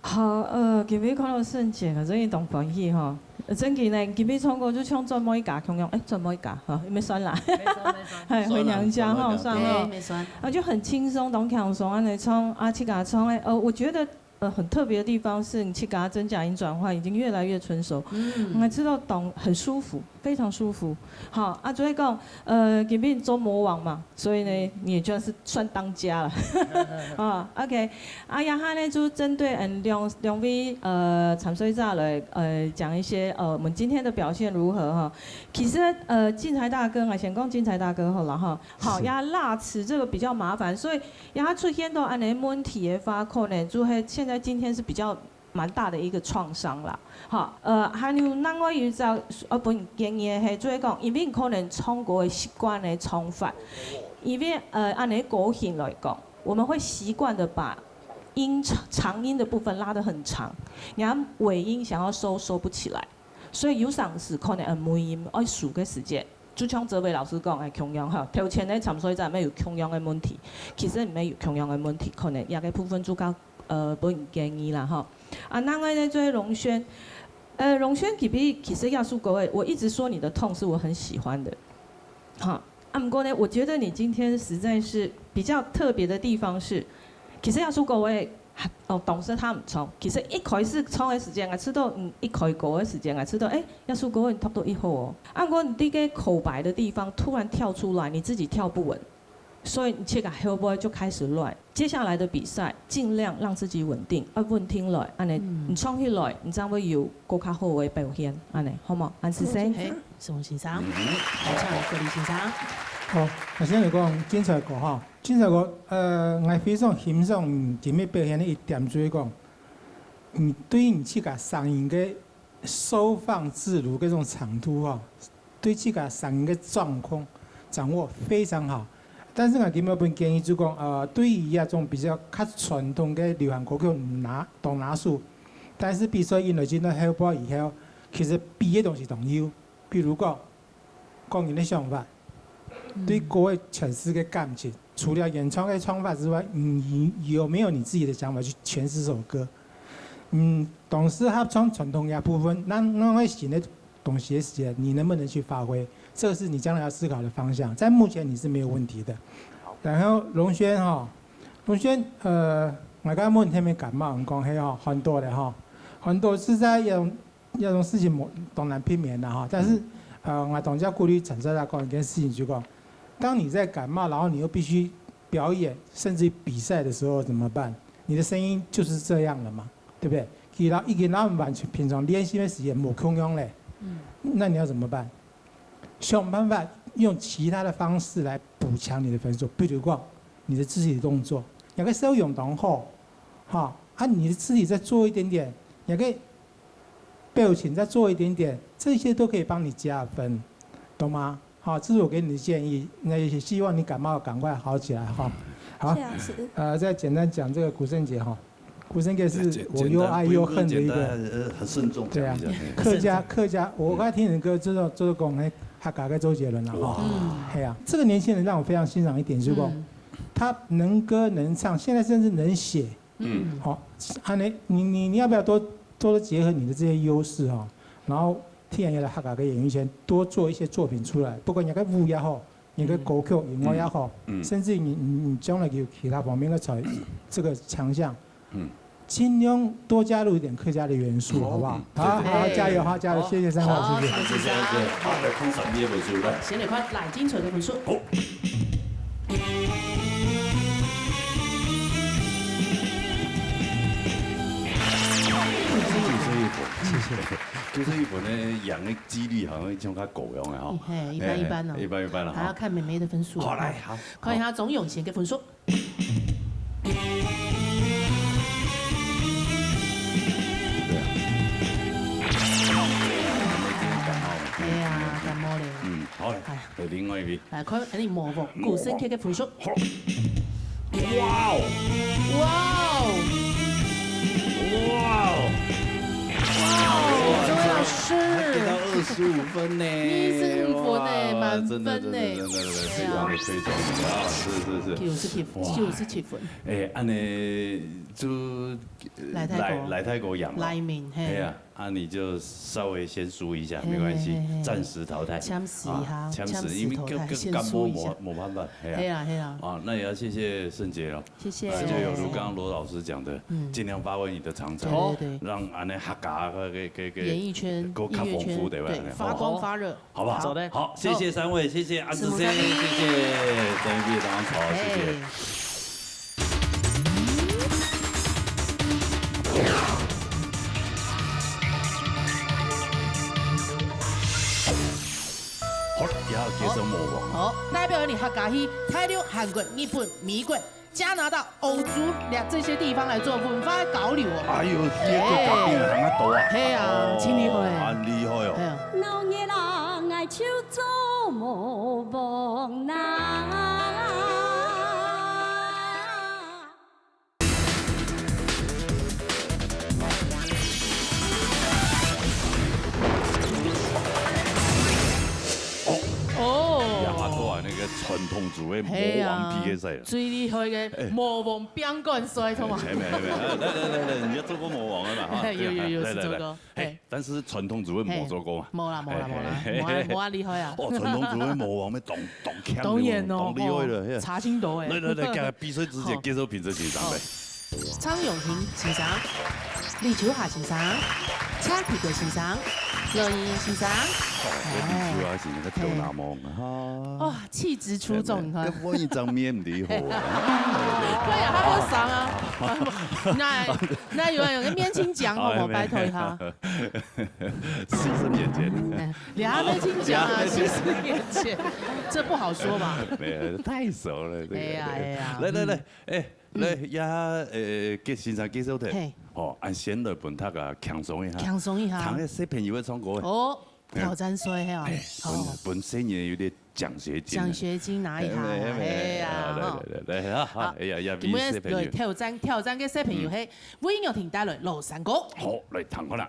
好，呃，今日看到盛姐，真个當歡喜吼。呃，真个呢，今日唱歌就像做妹家共樣，誒，做妹家，吼，毋算啦。毋算，毋算。嘿，回娘家吼，算啦，算啦。算吼。誒，毋算。啊，就很輕鬆，當輕鬆，安尼唱，啊，自家唱，誒，呃，我覺得，呃，很特別的地方是你自家真假音轉換已經越來越成熟，嗯。我知道當，很舒服。 非常舒服。好，啊，所以講，呃，今日做魔王嘛，所以呢，你也算是算當家了。啊，OK，啊，然後呢，就針對，嗯，兩，兩位，呃，參賽者來，呃，講一些，呃，我們今天的表現如何哈。其實，呃，進財大哥，我先講進財大哥好了哈。好，是。呀，辣詞這個比較麻煩，所以呀，出現到安尼問題的話，可能就會現在今天是比較 蠻大的一個創傷啦。好，呃，還有另外一隻，呃，分建議的係，就係講，因為可能唱歌的習慣的唱法，因為，呃，安尼個性來講，我們會習慣的把音長，長音的部分拉得很長，然後尾音想要收，收不起來，所以有常時可能，呃，尾音愛收个時間，就像哲偉老師講的共樣吼，頭前个參賽者乜有共樣个問題，其實毋係有共樣个問題，可能這個部分就較 呃，分建議啦，吼。啊，另外呢，就係榮軒。呃，榮軒其實，其實這首歌誒，我一直說你的痛是我很喜歡的，哈。啊，毋過呢，我覺得你今天實在是比較特別的地方是，其實這首歌誒，哦，當時他毋唱，其實一開始唱的時間，𠊎知道，嗯，一開歌的時間，𠊎知道，誒，這首歌你讀到一好哦。啊，毋過你這個口白的地方突然跳出來，你自己跳不穩。 所以你自家後背就開始亂。接下來的比賽，盡量讓自己穩定，愛穩定來，安尼，嗯。你唱起來，你正會有更加好个表現，安尼，好無？安先生。嘿，宋先生，嗯。來，請國立先生。好，頭先你講精彩歌哈，精彩歌，呃，𠊎非常欣賞今日表現的一點，就係講，你對你自家聲音个收放自如，這種程度哈， 對自家聲音个掌控，掌握非常好。但是𠊎今日分建議就講，呃，對於這種比較較傳統个流行歌曲拿，當拿手，但是比賽因為進到後背以後，其實比个東西當有，比如講，個人个想法，嗯。對歌个詮釋个感情，除了原唱个唱法之外，你有沒有你自己的想法去詮釋這首歌？ 嗯，當適合唱傳統樂部分，那，那會新的東西的時間，你能不能去發揮？這是你將來要思考的方向。在目前你是沒有問題的。然後榮軒哈，榮軒，呃，𠊎剛剛問他們感冒，你講，嘿哈，很多的哈，很多是在一種，一種事情，當難避免的哈。但是，呃，我當然要鼓勵陳少大講一件事情，就講，當你在感冒，然後你又必須表演，甚至於比賽的時候怎麼辦？你的聲音就是這樣了嘛。 對不對？佢摎，已經摎我們完全平常練習的時間無共樣咧。嗯。那你要怎麼辦？想辦法用其他的方式來補強你的分數，比如講你的肢體動作，你个笑容當好，哈，啊，你的肢體再做一點點，你个表情再做一點點，這些都可以幫你加分，懂嗎？ 好，這是我給你的建議，那也希望你感冒趕快好起來哈。好，谢谢老师。呃，再简单讲这个古圣节哈，古圣节是我又爱又恨的一个，不用简单，呃，很慎重讲一下，对啊，嘿。客家，客家，我刚才听你的歌，知道，知道讲，哎，客家个周杰伦了哈。嗯。哎呀，这个年轻人让我非常欣赏一点，就是说，嗯。他能歌能唱，现在甚至能写。嗯。好，啊，你，你，你，你要不要多，多多结合你的这些优势哈，然后替人家的客家个演艺圈多做一些作品出来，不管你个舞也好， 你个歌曲、音乐也好，嗯。甚至你，你，你将来有其他方面的才，这个强项，嗯。尽量多加入一点客家的元素，好不好？嗯，好，对，对，好，对。加油，好，加油，好，谢谢三位，好，谢谢。谢谢，谢谢。好，来看三位个分数，来。先来看赖金城个分数。好。谢谢。就是一本呢，贏个几率好像像较高样个哈。嘿，一般一般哦。哎，一般一般了哈。还要看妹妹的分数。好，来，好。看一下鍾永贤个分数。对啊。今天感冒了。哎呀，感冒了。嗯，好，哎。来，另外一位。来，看，哎，你模仿，古生K个分数。好。哇哦！哇哦！哇哦！哇哦，这位老师。他给到二十五分呢。二十五分呢，哇，满分呢。真的，真的，真的，真的，非常的，非常的啊，是，是，是。九十七分，哇。九十七分。哎，按呢就，来泰国。来，来泰国养老。来面，嘿。哎呀，啊，你就稍微先输一下，嘿，没关系，嘿，嘿，嘿。暂时淘汰。暂时哈，啊，暂时，暂时淘汰，因为跟，跟感冒没，先输一下。没办法，哎呀。嘿啦，嘿啦。啊，那也要谢谢圣杰了。 谢谢。呃，就有如刚刚罗老师讲的，嗯。尽量发挥你的长才，对，对，对。让俺的客家个，个，个，个演艺圈，够较丰富，音乐圈，对吧？对，发光发热。好不好？好的。好，谢谢三位，谢谢安之森，什么三位？谢谢曾玉当草，谢谢。哎。好，也要介绍魔王。好，代表你客家去大陆、韩国、日本、美国、 加拿大、欧洲这，这些地方来做文化交流哦。哎呦，这个隔壁行啊多啊。嘿啊，哦，真厉害。很厉害哦。嘿啊。老年人爱就做魔王啦。哦。呀，阿多啊，那个传统 做个魔王P K赛啊。嘿啊，最厉害个魔王冰冠赛，懂吗？哎，没，没，没，来，来，来，来，你也做过魔王的嘛，哈？有，有，有，有，来，来，来。是做过。哎，嘿。但是传统做个没做过嘛。嘿，没啦，没啦，没啦，嘿，嘿，没，没恁厉害啊。哦，传统做个魔王，要当，当强的，当然咯，当厉害的，嘿。差真多哎。来，来，来，给他比赛之前，好。介绍评审先生呗。好。 张永平先生、李秋霞先生、蔡启国先生、罗英先生。哦，这李秋霞是那个跳那梦啊。哦，气质出众，你看。跟我一张面的好啊。对呀，他要赏啊。那，那有人有个面青奖，好不好？哎，拜托一下。师生面前。哎，两面青奖啊，师生面前，这不好说吧？没有，太熟了，这个。哎呀，哎呀，来，来，来，嗯。 来，也，呃，给先生介绍的。嘿。哦，俺先来分大家轻松一下。轻松一下。听个小朋友个唱歌。哦，嘿。挑战赛嘿哦。嘿，分，哦。分小朋友有点奖学金啊。奖学金拿一下啦，嘿，嘿，嘿，嘿呀，啊，来，吼。来，来，来，啊，好，哎呀，也分小朋友。今天来挑战，挑战个小朋友，嗯。嘿，魏玉婷带来《老山歌》。好，来，听看啦。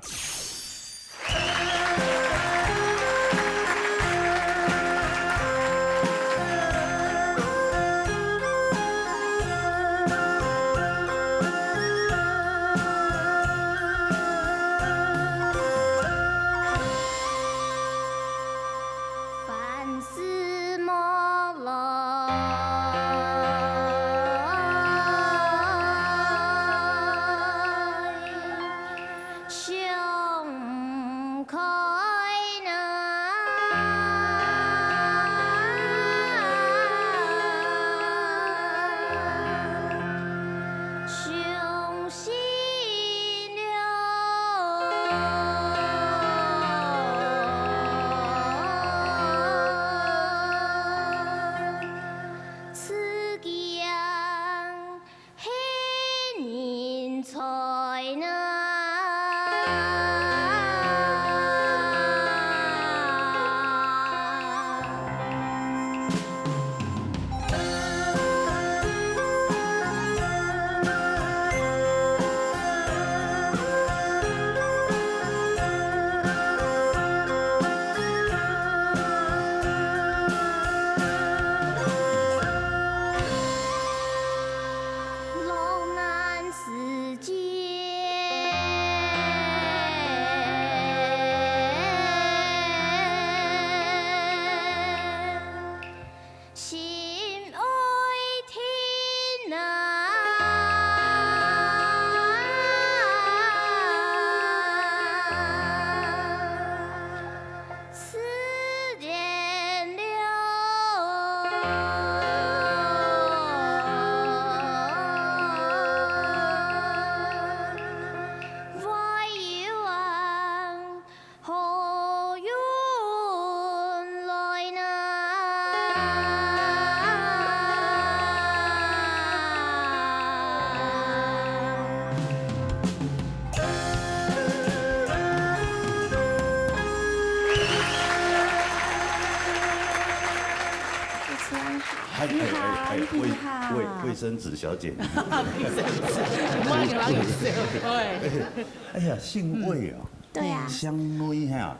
哎，哎，哎，哎，卫，卫，卫生纸小姐，你好。卫生纸，我也要卫生纸。哎呀，姓魏哦。对啊。姓魏哈。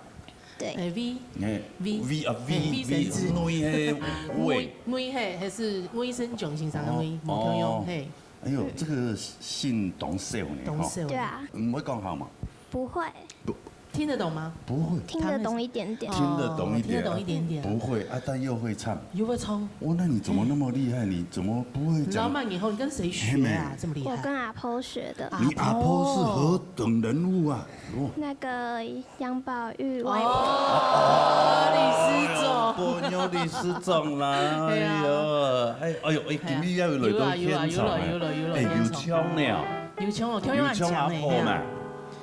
对。哎，魏。哎，魏。魏啊，魏，哎，魏生纸。魏，那个魏。魏，魏，嘿，还是魏生炯先生的魏，哦，无共样，哦。嘿。哎呦，这个姓当少呢，当少呢。对啊。嗯，会讲好吗？不会。不，听得懂吗？不会。听得懂一点点。听得懂一点，哦，听得懂一点点。不会啊，但又会唱。又会唱。哇，那你怎么那么厉害？你怎么不会讲？你老板以后你跟谁学啊？嘿妹。这么厉害。我跟阿婆学的。你阿婆是何等人物啊？哦。那个杨宝玉外婆。哦，理事长。哎呦，不，有理事长啦，对啊。哎呦，哎，哎呦，哎，今日要有来到现场哎。有啦，有啦，有啦，有啦，哎，有唱呢。有唱哦，有唱阿婆嘛，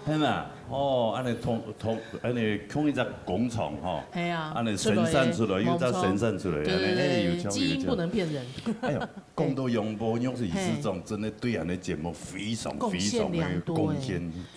嘿嘛。 哦，安尼同，同，安尼共一只工厂吼，嘿啊，安尼生产出來，出來，又再生產出來，無錯。安尼，哎，有腔，对，对，对，基因不能骗人。有腔。哎呦，讲到杨宝玉是理事长，嘿。真的对咱的节目非常非常的贡献，貢献良多哎。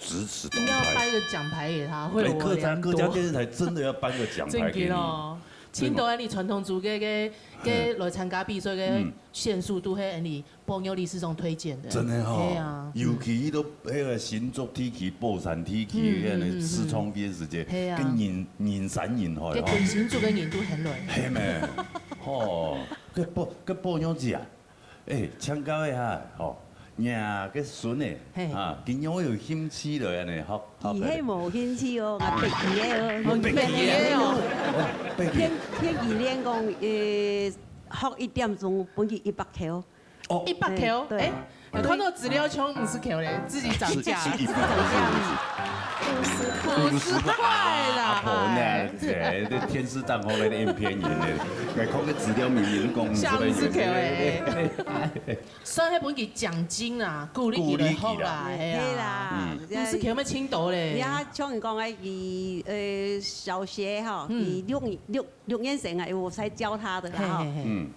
直指头牌。应该要颁一个奖牌给他，会有哎，客家，良多。客家电视台真的要颁个奖牌给你。真的哦。青岛安尼传统组个，个，个来参加比赛个，嗯。 线速都是安尼，宝玉理事长推荐的。真的吼，嘿啊。尤其都迄个新竹地区、宝山地区，嗯，嗯，嗯，嗯。迄个试唱片时节，嘿啊。跟人，人山人海吼。跟新竹个人都很乱。嘿咩，吼，个宝，个宝玉姐啊，哎，请教一下，吼，你个孙呢，嘿。啊，今年有兴趣了安尼，好，好。佢迄無興趣哦，我逼佢个哦。哦，逼佢个哦。哦，逼佢。天，天氣冷講，呃， 學一點鐘，分佢一百箍。哦。一百箍，哎，對。哎，有看到資料像五十箍嘞，自己涨价。是，是一百，不是五十。五十塊。五十塊啦，阿婆呢，哎。哎，這天時當好來的應聘人呢，來看个資料明明講五十塊。像五十箍哎。算係分佢獎金啊，鼓勵佢來學啦，鼓勵佢啦。哎呀。係啦，嗯。五十箍有咩青島咧？你看，像你講个，佢，呃，小學哈，嗯。佢六年，六 六年生啊，因為我才教他的啦，哈。嘿，嘿，嘿。嗯。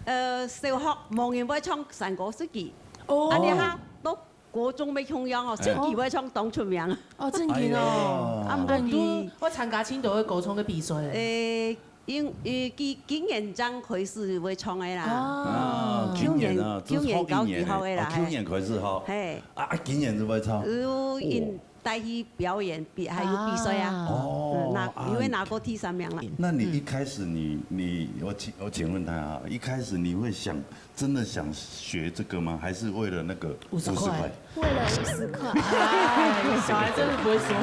呃，小學無人會唱山歌，係佢。哦。啊，你看，到國中要共樣哦，係。係佢會唱當出名。哦，真个哦。哎喲。啊，毋過佢，啊，你都有參加青島个歌唱个比賽。誒，因，呃，佢今年正開始會唱个啦。哦。啊，今年啊，舊年，舊年教佢學个啦，哦，舊年開始學。嘿。啊，啊，今年就會唱。呃，因 帶去表演，比，還有比賽啊。啊。哦，嗯，拿，啊，因為拿過第三名了。那你一開始你，你，我請，我請問他啊，一開始你會想，真的想學這個嗎？還是為了那個五十塊？五十塊。為了五十塊。哎，小孩真的不會說謊。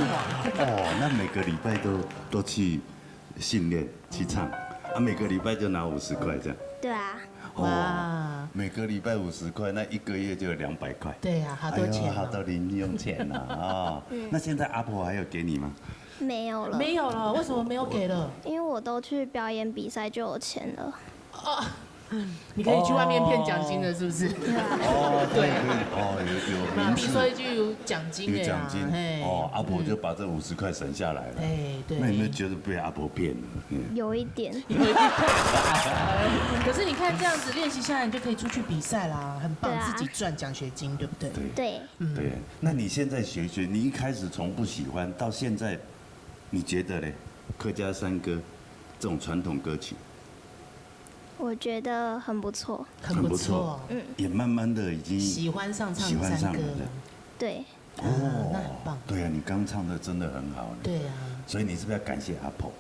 哦，那每個禮拜都，都去訓練，去唱，啊，每個禮拜就拿五十塊這樣。對啊。 哦，哇。每個禮拜五十塊，那一個月就有兩百塊。對啊，好多錢哦。哎喲，好多零用錢啊，啊。嗯。那現在阿婆還有給你嗎？沒有了。沒有了，為什麼沒有給了？因為我都去表演比賽就有錢了。哦，你可以去外面騙獎金了，是不是？哦，對，對。可以，可以，哦，有，有名次。那比賽就有獎金了呀，有獎金，嘿，哦，阿婆就把這五十塊省下來了。嗯。哎，對。那有沒有覺得被阿婆騙了？嗯。有一點。 可是你看這樣子練習下來，你就可以出去比賽啦，很棒，對啊。自己賺獎學金，對不對？對。對。嗯。對，那你現在學學，你一開始從不喜歡到現在，你覺得嘞？客家山歌這種傳統歌曲，我覺得很不錯。很不錯。很不錯。嗯。也慢慢地已經喜歡上唱山歌了。喜歡上了，這樣。對。 哦，啊，那很棒。對啊，你剛唱得真的很好呢。對啊。所以你是不是要感謝阿婆？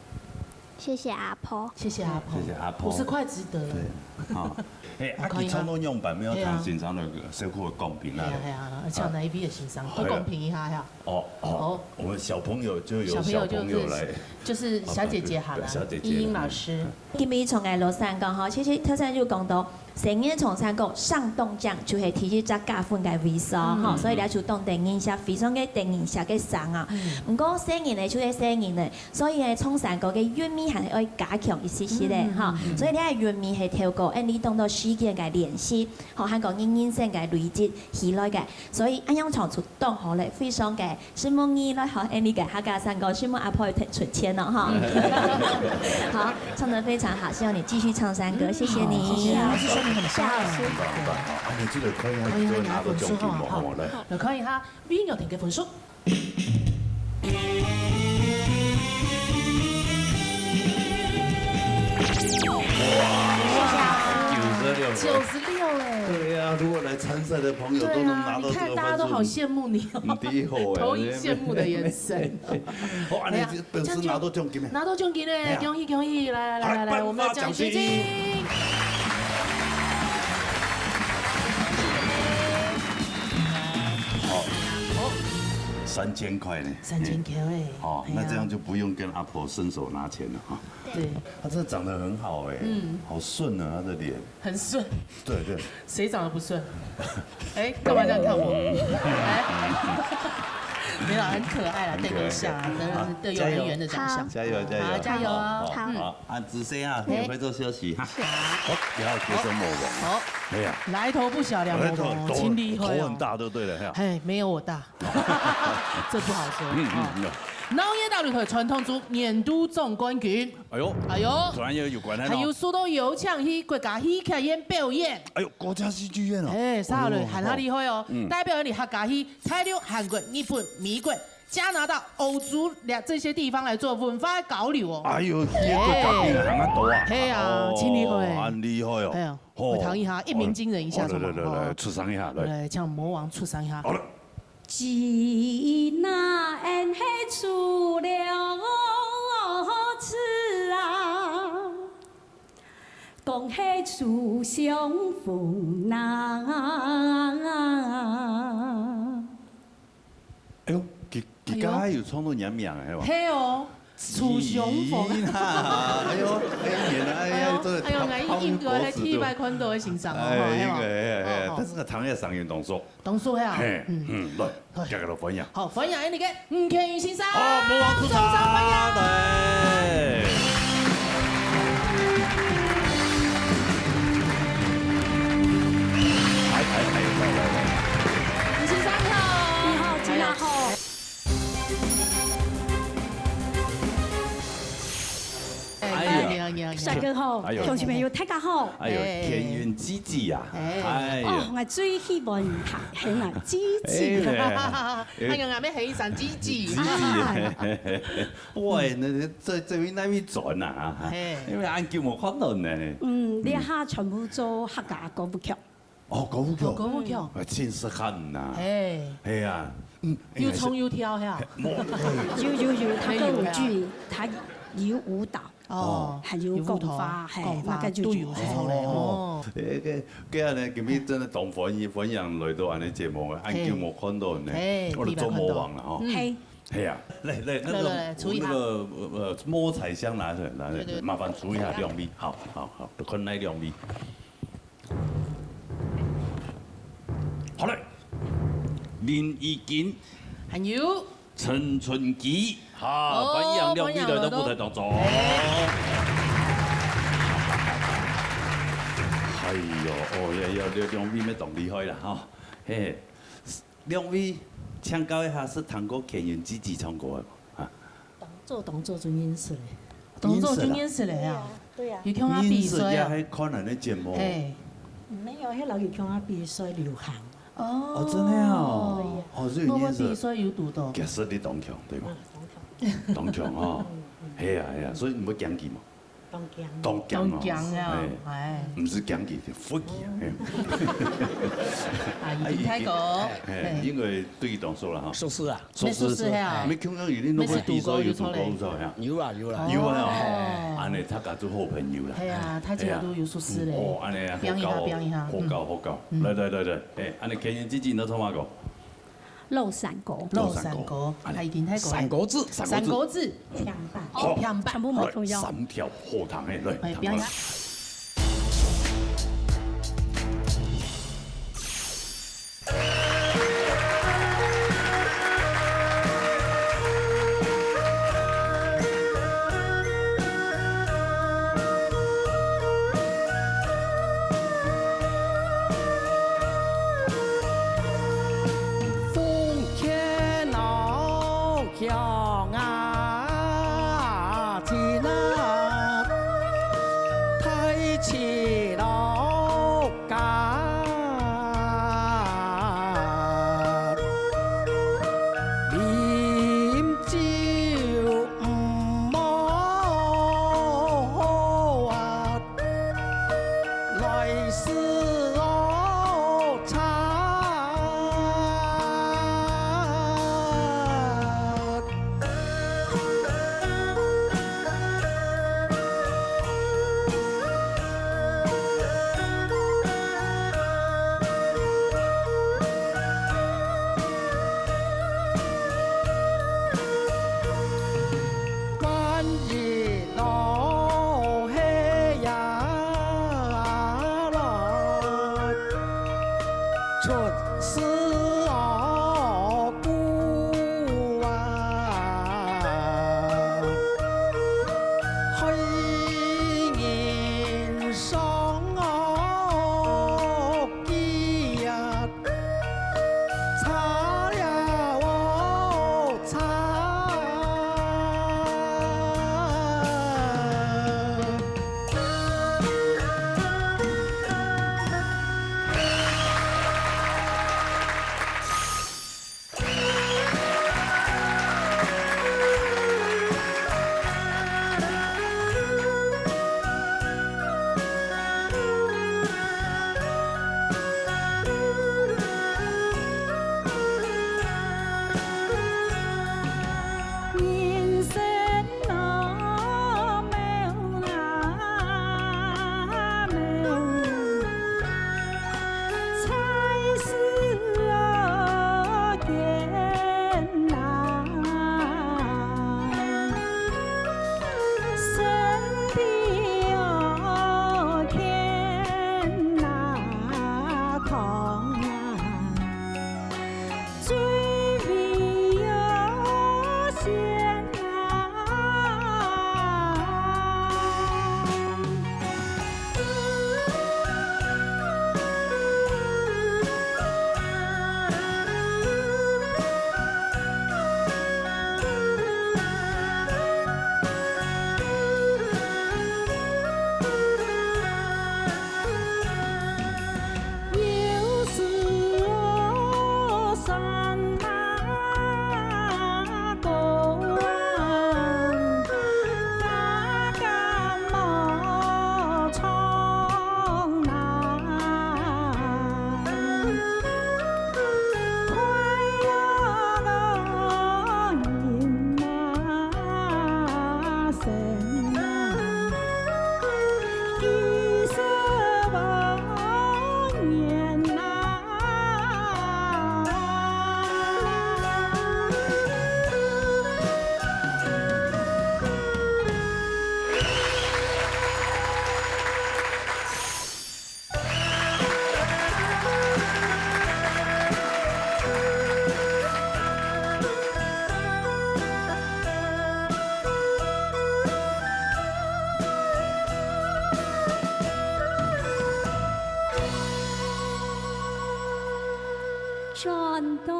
謝謝阿婆。謝謝阿婆。謝謝阿婆。五十塊值得了。對，好。哎，啊，好，可以啊。佢唱到樣板，沒有聽先生个小可个講評啊。係啊，係啊，唱哪一位个先生？哎呀。都講評一下呀。哦，哦，哦。我們小朋友就由小朋友就是，小朋友來。就是小姐姐好了，哦，對，對，小姐姐。英英老師。 今日從𠊎老師講吼，其實頭先就講到，細人唱山歌上動將就係第一隻加分个位所吼，嗯。所以這就當得人惜，非常个得人惜个聲啊。嗯。毋過細人呢，就係細人呢，所以呢，唱山歌个韻味還係愛加強一息息个吼。嗯，嗯，嗯。所以這个韻味係透過恁呢當多時間个練習，吼，還講人人生个累積起來个，所以恁樣唱出當好咧，非常个 承蒙你來學恁呢个客家山歌，承蒙阿婆出錢哦，哈。好，唱得非常好，希望你繼續唱山歌，謝謝你。嗯，謝謝老師，說得很棒。謝謝老師。很棒，很棒。啊，你這個可以，可以啊，就拿到獎金了，你拿分數哈，好，來。來看一下，美玉婷个分數。謝謝老師。九十九十六哎。对呀，如果来参赛的朋友都能拿到这个分数，对啊，你看大家都好羡慕你哦，你第一好哎，投以羡慕的眼神。好，哎呀，按呢表示拿到奖金了。拿到奖金了，哎呀。恭喜恭喜！来来来来来，来，我们的奖学金。好，三千块呢。三千块哎。哦，那这样就不用跟阿婆伸手拿钱了哈。对。他真的长得很好哎，嗯，好顺啊，他的脸。很顺。对对。谁长得不顺？哎，干嘛这样看我？哎，没有，很可爱啦，很可爱。等一下啊，等等有人缘的长相。加油加油，好，加油哦。好，好，好，啊，仔細啊，哎，你会做休息哈。好，不要接受魔王。好，哎呀，来头不小，梁魔王，来头，头，真厉害哦。头很大就对了，嘿。嘿，没有我大。这不好说啊。嗯嗯嗯。農業大擂台傳統組年度總冠軍。哎呦，哎呦，突然又有關係了。還有受到邀請去國家戲劇院表演。哎呦，國家戲劇院哦。哎，啥嘞？哎呦，還較厲害哦。嗯。代表你客家戲，大陸、韓國、日本、美國、加拿大、歐洲這，這些地方來做文化交流哦。哎呦，這个國家比行較多啊。嘿啊，哦，真厲害。很厲害哦。哎呀，吼，我唐一下，一鳴驚人一下，哦，來，來，來，來，出聲一下，來。來，請魔王出聲一下。好了。 今那恩係出了事啊，講係出相逢啊。哎呦，佢，佢剛才有創作人名的，係吧？係哦。 出相逢。咦，哎呦，哎，原來，哎，哎呦，這个哎呦，哎，應該係第一擺看到个先生哦，哎，吼，應該，哎，哎，哦，哦。但是个唐人个聲音當熟。當熟呀，嘿，嗯。嗯，來，大家來歡迎。好，歡迎𠊎等个吳乾元先生，哦，魔王出場，掌聲歡迎。來。來，來，來，來，來，來。吳先生你好。你好，金大好。 哎，哎呀，你好，你好，你好。帥哥好，哎呦。鄉親朋友大家好。哎呦，哎。乾元姊姊啊，哎。哎呦。哦，𠊎最喜歡喊，喊𠊎姊姊。哎，哎。哎呀，𠊎乜喊一聲姊姊。姊姊。哎。喂，該，該，這，這位哪位轉啊？嘿。因為恁久無看到呢。嗯，這下全部做客家歌舞劇。 哦，歌舞劇。哦，歌舞劇。哎，真適合吶。哎。係啊，嗯，有唱有跳係啊？哎，無，有，有，有，他歌舞劇，他有舞蹈，哦，還有有舞蹈，講話，嘿，講話，那個就，都有，係。哦，哦。哎，該，該恁呢，今日真的當歡喜，歡迎來到恁呢節目，恁久無看到呢，嘿，我就做魔王了吼。嘿。係啊，來，來，那個，來，來，來，出一下。那個，呃，摸彩箱拿出來，拿出來，對，對。麻煩出一下兩位，好，好，好，看哪兩位。 好嘞，林怡君，還有陳春吉，好，好，歡迎兩位來到舞台當中。歡迎來到。哎喲，哦，呀，呀，這兩位乜當厲害啦，吼，嘿，兩位請教一下，識聽過乾元姊姊唱歌个無？啊？ 當早當早就認識咧。當早就認識咧啊？對啊，對啊。有共下比賽啊？認識也係看恁呢節目。嘿。沒有，係老有共下比賽流行。哦。哦，真的哦。對呀。哦，所以認識。我們比賽有堵到。其實你當強，對吧？嗯，當強。當強哦。嗯，嗯。係啊，係啊，所以你會驚佢嘛？ 當驚。當驚哦。當驚啊，哎。哎。毋係驚佢，就服佢啊，嘿。啊，有聽過。哎，嘿，嘿。因為對佢當熟啦，哈。熟識啊。熟識。熟識啊。沒聽講有恁多比賽有堵過，有堵過，有堵過，有堵過，有堵過，有堵過，有堵過，有堵過。有啊，有啊。哦。有啊，哦。哎。恁呢，大家做好朋友啦。係啊，大家都有熟識咧。哎呀。哦，恁呢啊，好搞哦。表演一下，表演一下，好搞，嗯。好搞。嗯。來，來，來，來，哎，恁呢，乾元姊姊，你唱麼个？ 老山歌。老山歌，老山歌，哎，佢聽過。山歌子，山歌子。山歌子。平板。好。哦，平板。全部無共樣。來，三條好聽的，來，哎，聽看。不要是哦，故啊，害人伤哦，记啊，差了哦，差。人生 转到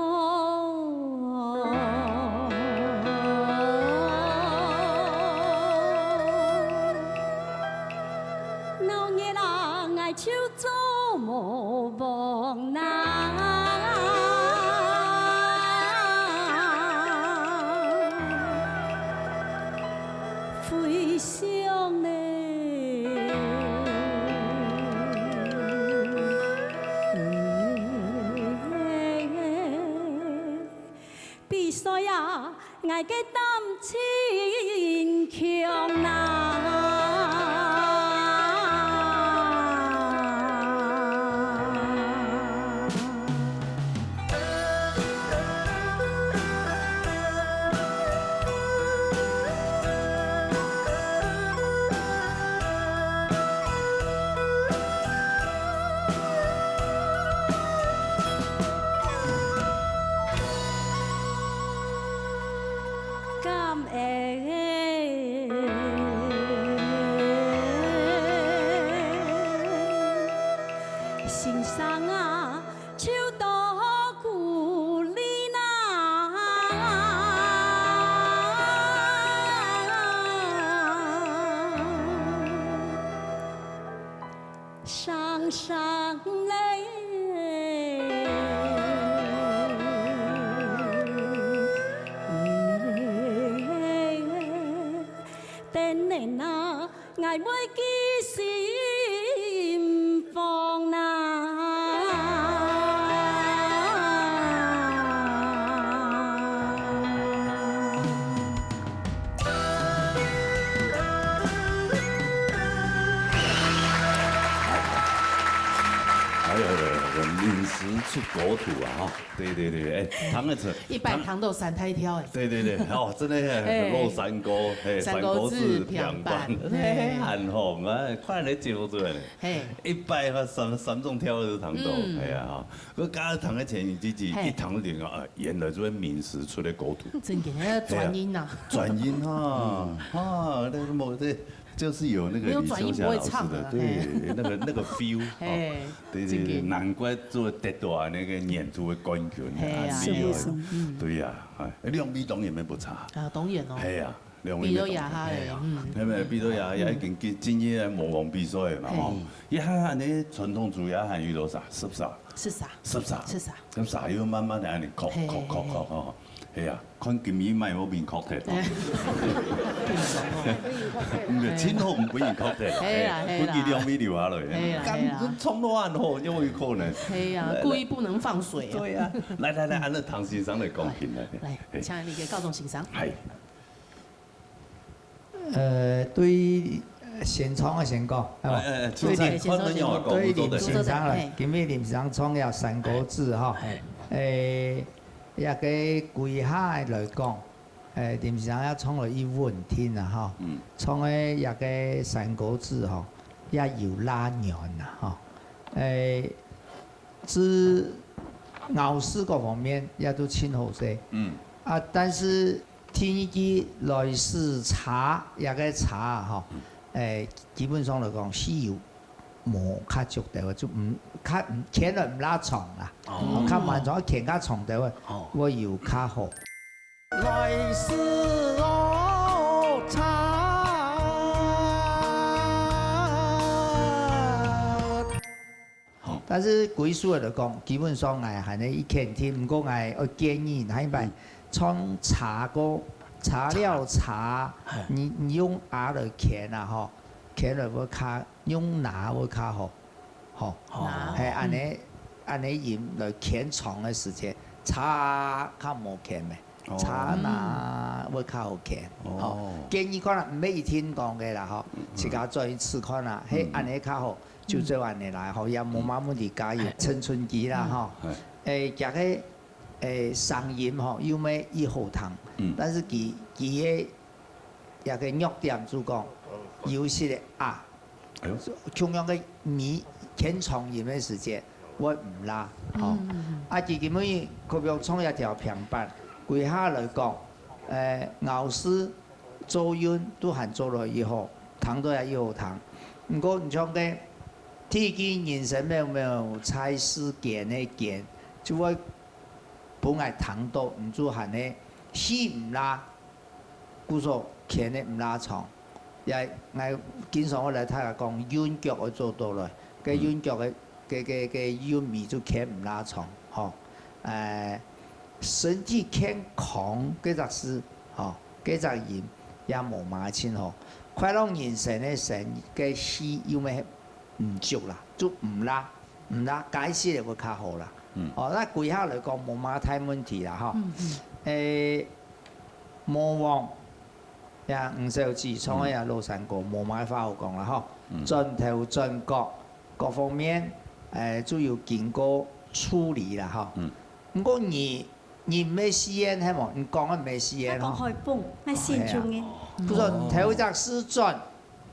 闹热啊，𠊎就做无望啦。回想嘞， 比赛啊，𠊎个膽真強啊！ 感恩先生啊，就到鼓励啦。 双双泪。等等啊，𠊎會記心房啊。 哎呀，很厉名師出高徒啊，哈。對對對，哎，唐个詞，一擺唐到三大調，哎。對對對，哦，真的，嘿，嘿。老山歌，嘿，山歌子，山歌子平板，平板，嘿，很好，哎，看你節目出來呢，嘿。一擺个三，三種調都唐到，嗯。哎呀，哈，我剛剛唐个前幾集，嘿。一唐就聽到，啊，原來這位名師出的高徒。真的，那個轉音吶。哎呀，轉音哈，啊，那個某，這就是有那個沒有轉音不會唱啊，李秋霞老師的，對，嘿。那個，那個 feel，哦，嘿，對對對，真的。難怪做得到恁呢个年度个冠軍，嘿啊。恁厲害。是不是？嗯。對呀，哎，兩位當然也不差。啊，當然哦。嘿呀，兩位都，比到也哈，嘿呀，嗯。嘿，比到也，也已經今，今年模仿比賽了嘛，吼。嘿。也還恁呢傳統主要還有多少？十三。十三。十三。十三。十三又慢慢的恁呢擴，嘿，擴，擴，嘿，嘿。擴，吼。嘿呀。 看今晡日有無變cocktail。毋係，盡好毋變cocktail。係啊，係啦。估計兩位留下來。係啦，係啦。敢創到恁好，有無可能？係啊，來，來。故意不能放水啊。對啊，來，來，來，恁呢唐先生來講起來。來，嘿。請你个教宗先生。係。呃，對，呃，先唱个先講，係無？哎，哎，哎，對，先生，先生，先生。對林先生來，嘿。今晡日林先生唱了三個字哈。嘿。誒， 這個歸下來講，誒，林先生也唱了一穩定啊，吼。嗯。唱个這個山歌子吼，也有拉遠啊，吼。誒，至咬字各方面也都盡好勢。嗯。啊，但是第二句來時茶，這個茶啊，吼，誒，基本上來講係有 無較足兜个，就毋，較，毋，牽了毋拉長啦。哦。哦，較慢長，牽較長兜个，哦。會有較好。來時哦，茶。好。但是歸屬來講，基本上𠊎還係一肯定，毋過𠊎愛建議，下一擺嗯。唱茶歌，茶了茶，茶。嘿。你，你用啊來牽啊，吼，牽了會較 用拿會較好，吼。哦。係，恁呢，嗯。恁呢音來牽長个時節，茶較無牽咩，哦。茶拿會較好牽，哦。吼。建議看啦，毋係一定講个啦，吼，嗯，嗯。自家做一次看啦，係，嗯，嗯。恁呢較好，就做恁呢來，吼，也無麼問題，加油，嗯。青春期啦，嗯。吼。嗯。誒，這個，誒，聲音吼，又毋係異好聽，嗯。但是佢，佢个 這個弱點就講，有些个啊，哎喲。共樣个尾牽長音个時節，會毋罅，吼。嗯，嗯，嗯。啊，佢今晡日可比講唱一條平板，歸下來講，誒，咬字、做韻都還做了以後，聽到也又好聽。毋過你像个，第一句人生渺渺在世間个間，就會分𠊎聽到，毋就還係氣毋罅。 故所牽个毋罅長。也，𠊎經常會來大家講，韻腳愛做到來，該，嗯。韻腳个，个，个，个韻尾就牽毋罅長，吼。誒，身體健康該隻字，吼，該隻音也無麼盡好。快樂人生个生，个氣又毋係 毋足啦，就毋罅，毋罅解釋个會較好啦。嗯。哦，該歸下來講，無麼大問題啦，吼。嗯，嗯。誒，魔王，呀，吳小姐唱个呀，嗯。老山歌，無麼話好講啦，吼。嗯。轉頭轉角，各方面，誒，就有經過處理啦，吼。嗯。毋過你，你毋係四縣，係無？你講个毋係四縣，吼。𠊎講海豐，𠊎新竹个。哦，係啊。故所，頭一隻字轉，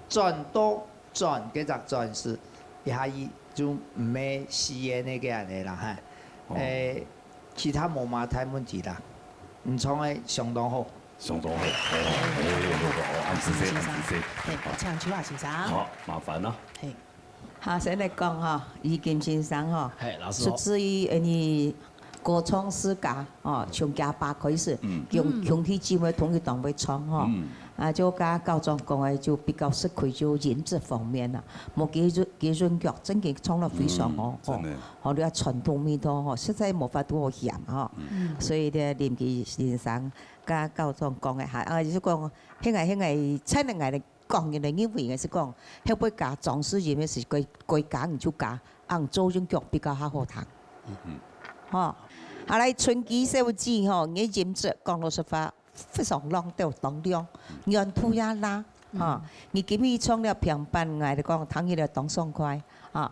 轉到 轉，該隻轉字，一下佢就毋係四縣个恁呢啦，哈。哦。誒，其他無麼大問題啦，你唱个相當好。相當好，哦，哦，哦，哦，哦，恁仔細，恁仔細。嘿，請秋華先生。好，麻煩了。嘿。好，先來講吼，余金先生吼，嘿，老師好。出自於，呃，你 歌唱世家，哦，從佢爸開始，嗯。兄，嗯。兄弟姊妹同佢當會唱，吼。嗯。啊，就剛剛校長講个，就比較適合就音質方面啦。無佢韻，佢韻腳真个唱了非常好，嗯，真的。吼。吼，你看傳統味道，吼，實在無法度好嫌，吼。嗯。所以呢，林奇先生，剛剛校長講个，哈，啊，就是講，現在，現在，趁人个 講个呢，因為應該係講，後尾加裝飾音个時，該，該加你就加，恁做音腳比較較好聽。嗯哼。吼，好來，春枝小姐吼，你个音質講老實話，非常亮，都當亮，嗯。原圖也罅，嗯。吼，你今日唱了平板，𠊎來講，聽起來當爽快，吼。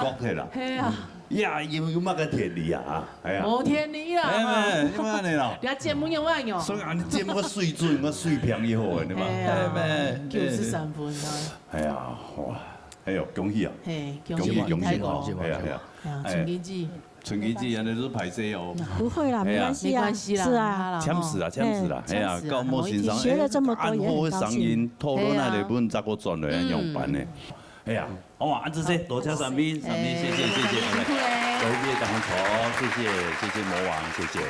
覺个啦。係啊。呀，有，有麼个天理啊？哎呀。無天理啦，哎，吼。你看恁樣咯。你節目用恁樣。所以啊，你節目个水準，个水平以後，你嘛。哎呀，哎，哎。九十三分啊。哎呀，哇，哎呦，恭喜啊！嘿，恭喜，恭喜，恭喜，恭喜，太高了。哎呀，哎呀。哎呀，哎。春枝姐。春枝姐，恁樣就歹勢哦。不會啦，哎呀。沒關係啦，沒關係啦，是啊。好啦，謙虛啦，謙虛啦，哎呀，謙虛啦，高木先生，學了這麼多，也很高興。恁好个聲音，討論下來，哎呀。本再過轉來，嗯。仰般呢？哎呀， 好嘛，恁仔細，多謝三位，三位，謝謝，謝謝，哎，辛苦咧。來，各位當中，謝謝，謝謝魔王，謝謝。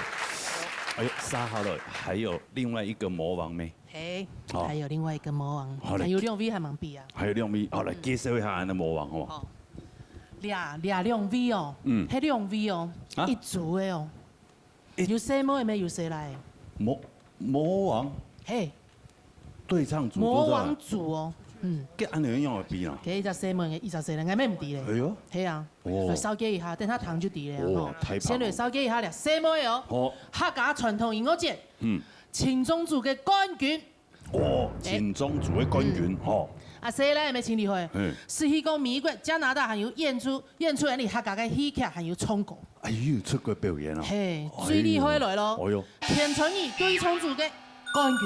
哎呦，殺好了，還有另外一個魔王咩？嘿，好。還有另外一個魔王，好嘞。還有兩位還吂比啊。還有兩位，好，來介紹一下恁个魔王，好無？好。這，這兩位哦，嗯。這兩位哦，啊？一組个哦。 有細妹个咩？有細倈个？魔，魔王？嘿。對唱組都在。魔王組哦，嗯。該恁樣仰會比啊？該一隻細妹个，一隻細倈，𠊎乜毋知咧。哎喲。係啊，哦。來紹介一下，等下聽就知咧，哦，吼。太棒了。先來紹介一下這細妹哦。好。客家傳統音樂節，嗯。青壯組个冠軍。 哦，哎。青壯組个冠軍，嗯。吼。啊，細倈个乜盡厲害，嗯。係去過美國、加拿大，還有演出，演出恁樣客家个戲劇，還有唱歌。哎喲，出國表演啊。嘿，哎喲。最厲害來咯。哎喲。天穿日對唱組个冠軍。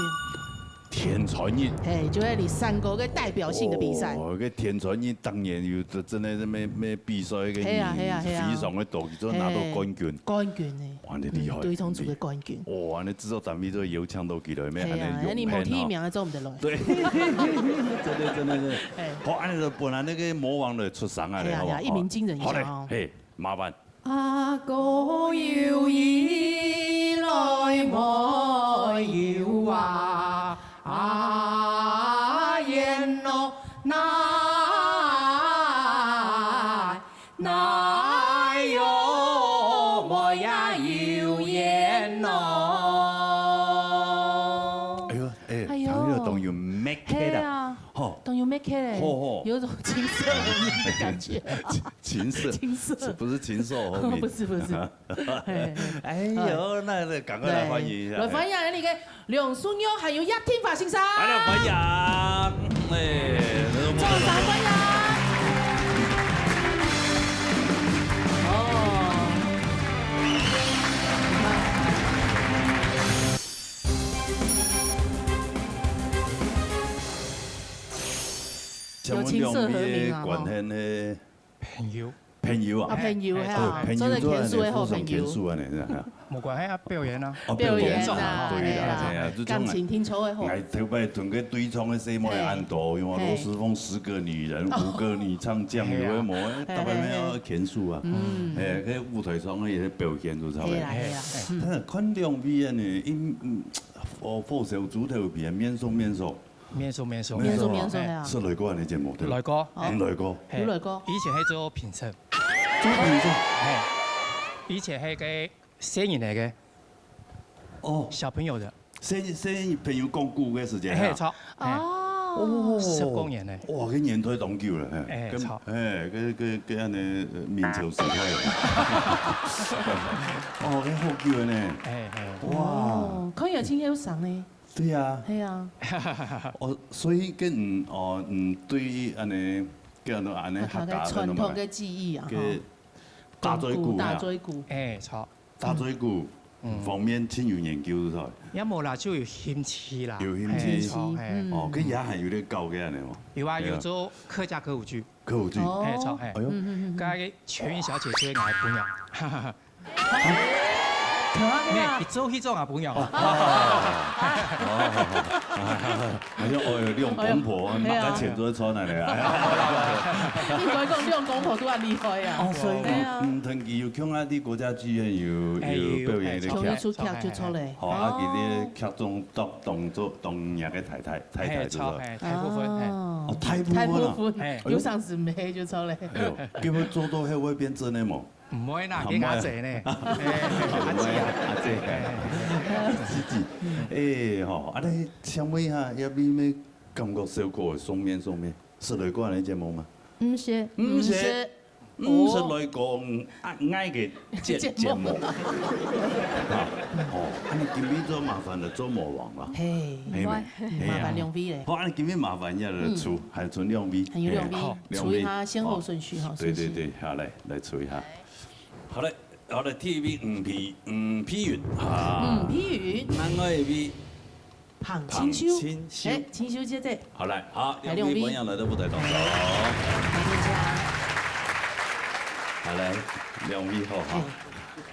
天穿日。嘿，就係你山歌个代表性个比賽。哦，該天穿日當然有，真，真个係乜，乜比賽个人，係啊，係啊，係啊。非常个多，就拿到冠軍。嘿，冠軍呢。 哇，你厲害，嗯，對唱組个冠軍。哇，恁樣製作單位都邀請到佢來，乜恁樣用，係啊，你無提名个做毋得來。對，真的，真的，真的。哎。好，恁樣就分恁个魔王來出聲啊，係啊，好不好？係啊，一鳴驚人一下哦。好嘞，嘿，麻煩。阿哥有意無有啊，啊，緣咯，哪，哪有無也有緣咯。哎喲，哎，哎喲。朋友都有默契啦。係啊，吼。都有默契嘞，吼吼。有一種琴瑟和鳴的感覺。琴瑟，琴瑟。琴瑟。是不是禽獸和鳴？不是，不是。 嘿，嘿。哎喲，那，那趕快來歡迎一下。對。來歡迎𠊎等个梁淑玉還有葉添華先生。來，來歡迎。哎，掌聲歡迎。哦。請問兩位个關係呢？ 朋友。朋友啊？啊，朋友，嘿啊，哦，朋友做得牽手个好朋友。做得牽手个好朋友。牽手啊，你知道？無關係啊，表演啊。哦，表演啊，表演啊，對啦，嘿啊，嘿啊，就像感情定著个好。𠊎頭擺同个對唱个細妹恁多，有無？嘿。羅時豐十個女人，哦。五個女唱將，有个無？嘿啊。大部分要牽手啊。嗯。哎，在舞台上个一些表現就差不多。嘿啊，嘿啊。嗯。但是看兩位啊，你，嗯，嗯，哦，火燒豬頭皮啊，面熟面熟。 面熟面熟。面熟面熟呀。係來過恁樣節目，對吧？來過。哦。你來過？嘿。有來過。以前係做評審。做評審？嘿。以前係个細人來个。哦。小朋友的。細，細朋友講古个時間啊。嘿，著。嘿。哦。哦。十多年了。哇，該年代當久了，嘿。哎，著。哎，該，該，該恁樣，呃，明朝時代了。哦，該好久了呢。哎，哎。哇。哦，可以啊，今天有上呢。 對啊。係啊。哦，所以跟，哦，嗯，對於恁樣，跟恁樣客家个傳統个記憶啊，个吼。打嘴鼓，打嘴鼓。哎，著。打嘴鼓，嗯。方面盡有研究，係吧？也無啦，就有興趣啦。有興趣。哎，著，哎。嗯。哦，跟也還有在搞个恁樣哦。有啊，對啊。有做客家歌舞劇。 歌舞劇。哦。嘿，著，嘿。哎喲。嗯，嗯，嗯，嗯。該全員小姐就係𠊎餔娘。啊？可愛啊。咩，一做戲做𠊎餔娘。哦。哦。哎喲，哎喲，兩公婆，哎喲。拿个錢都係賺來的。哎呀。你講講，兩公婆都恁厲害啊。哦，所以，對啊。嗯，同佢有共下在國家劇院有，哎，有表演个劇。有，哎，著，哎，從一齣劇就出來。著，哎。哦，啊，佢个劇中當，當做，當若个太太，太太，嘿，著，著。哎，大部分，嘿。哦。哦，大部分啊。大部分，哎。有上司沒就出來。 哎喲，結婚做到後會變真个無？毋會啦，啊，佢阿姊呢。毋會啊。哎，阿姊啊。毋會啊，阿姊。哎。姊姊。哎，吼，啊，你請問一下，這位咩感覺小可个雙面雙面，係來過恁樣節目嗎？毋係，毋係。毋係。毋係來講啊，𠊎个節，節目。節目。啊，哦，恁樣今日做麻煩了，做魔王了。嘿，嘿，毋會，嘿啊。麻煩兩位咧。好，恁樣今日麻煩一下了，嗯。就，還賰兩位。還有兩位，嘿，好。 兩位。處理一下先後順序，哦。好，順序。對，對，對，好，來，來處理一下。好嘞，好嘞，第一位，吳娣，吳娣筠，啊。吳娣筠。另外一位，彭清秋。彭清秋。哎，清秋姐姐。好，來，好，來，兩位。兩位歡迎來到舞台當中。歡迎大家。好，來，兩位好，好。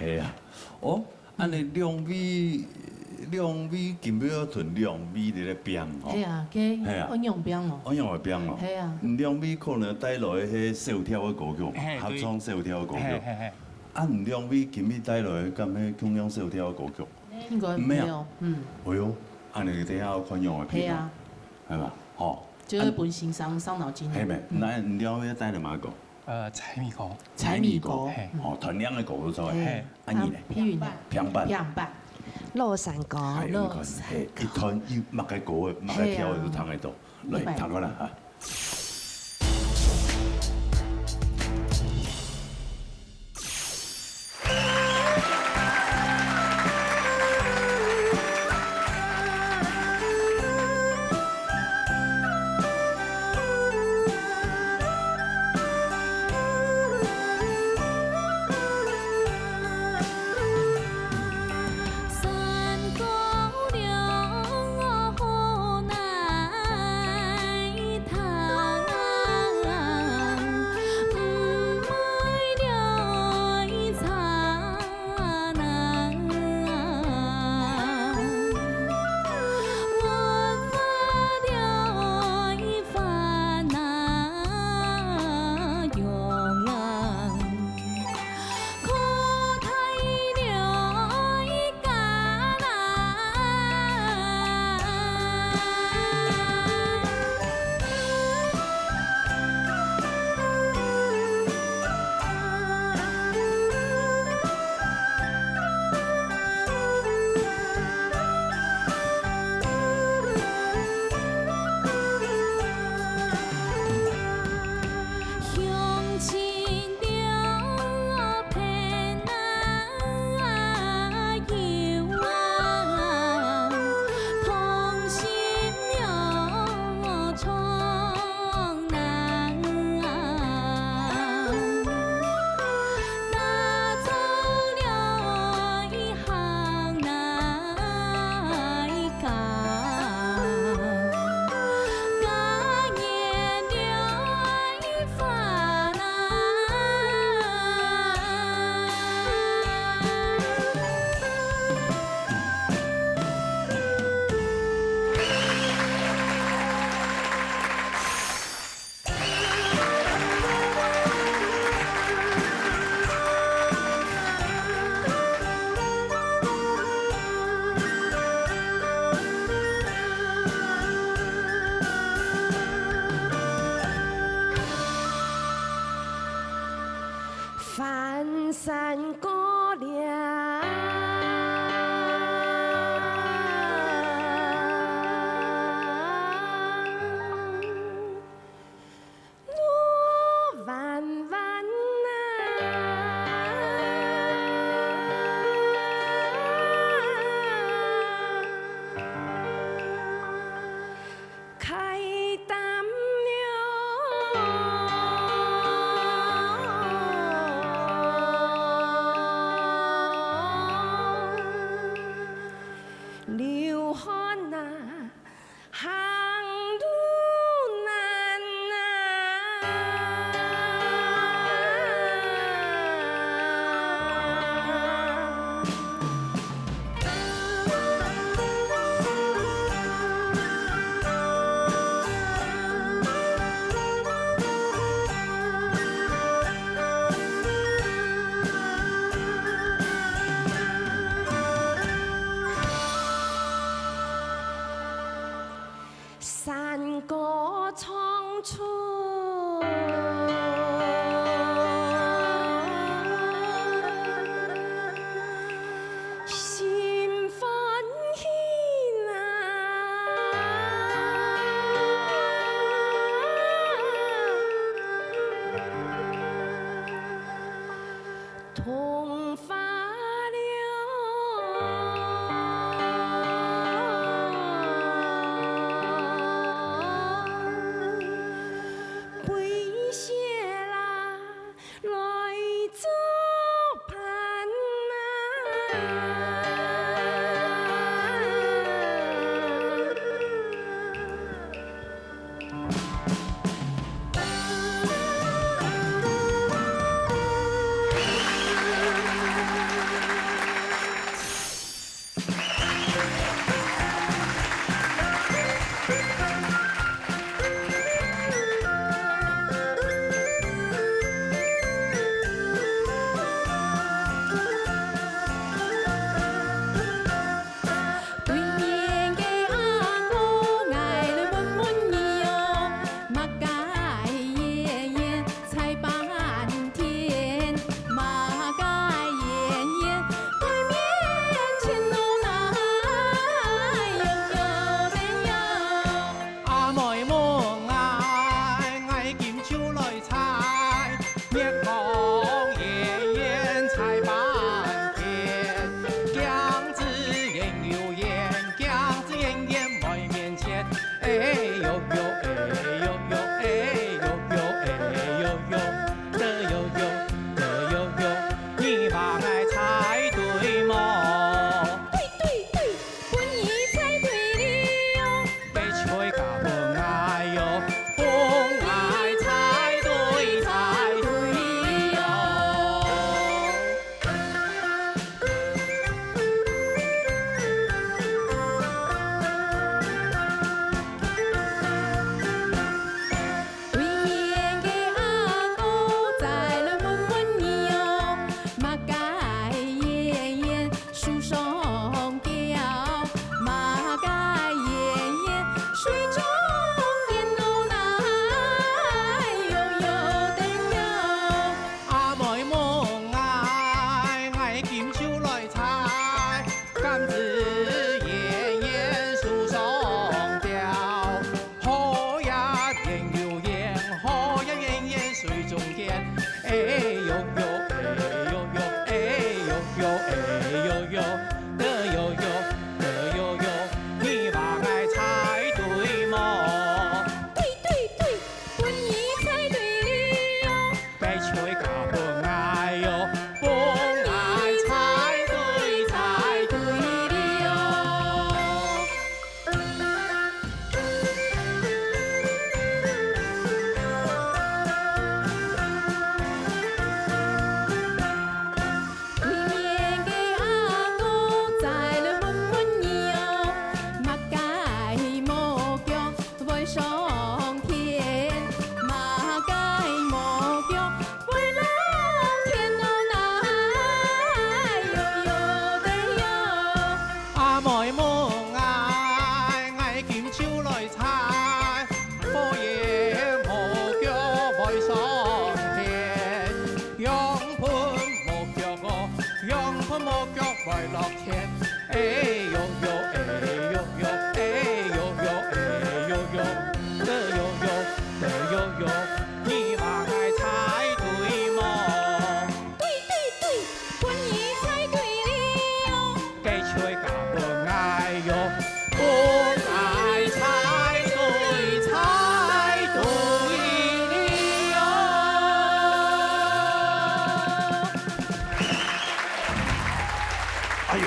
哎。哎呀，哦， 恁樣兩位，兩位今晡日愛同兩位在該拚吼。係啊，該係啊。愛仰般哦？愛仰般拚哦？係啊。嗯，兩位可能帶來个係小調个歌曲，嘿，對。合唱小調个歌曲。嘿，嘿，嘿。啊，你兩位今晡日帶來个敢係共樣小調个歌曲？應該毋係啊。沒有，嗯。哎喲，恁樣等下愛看仰般變哦。係啊。係吧？吼。就係分先生傷腦筋。係咩？嗯。該你兩位帶來麼个歌？ 呃，柴米歌。柴米歌。嘿。哦，團練个歌就出來。嘿。啊，你呢？啊，譬如呢？平板。平板。老山歌。哎，你看，老山歌。嘿，一團有麼个歌个，麼个調个都聽得到。嘿啊。來，一般。聽看啦，哈。涼。 路彎彎啊，開擔了，流汗啊。 行路難啊。 山歌唱出心欢喜呐。 桐花柳，飞雪啦，来作伴啊。对面个阿哥，𠊎來問問你喲，麼个圓圓在半天，麼个圓圓對面前喏，哪有有的喲？阿妹問𠊎，𠊎今就來猜。 月光圓圓在半天，鏡子圓又圓，鏡子圓圓妹面前。哎喲喲，哎喲喲，哎喲喲，哎喲喲，嘚喲喲，嘚喲喲，你話𠊎猜對無？對對對，分你猜對了喲。 白菜加分𠊎喲，分𠊎猜對，猜對喲。對面个阿哥，再來問問你喲，麼个圓圓 樹上吊，麼个圓圓水中漣喏，哪有有的喲？阿妹問𠊎，𠊎今就來猜，柑子圓圓樹上吊。 荷葉圓又圓，荷葉圓圓水中漣。哎喲喲，哎喲喲，哎喲喲，哎喲喲，嘚喲喲，嘚喲喲，你話𠊎猜對無？對對對，分你猜對了喲。 白菜加分𠊎喲，分𠊎猜對，猜對了喲。對面个阿哥，無腳會落田，哎喲喲，哎喲喲，哎喲喲，哎喲喲，哎喲喲，哎喲喲，你嘛愛猜對無？對對對，分你猜對了。該就會加分愛喲，分愛猜對，猜對了。 哎喲，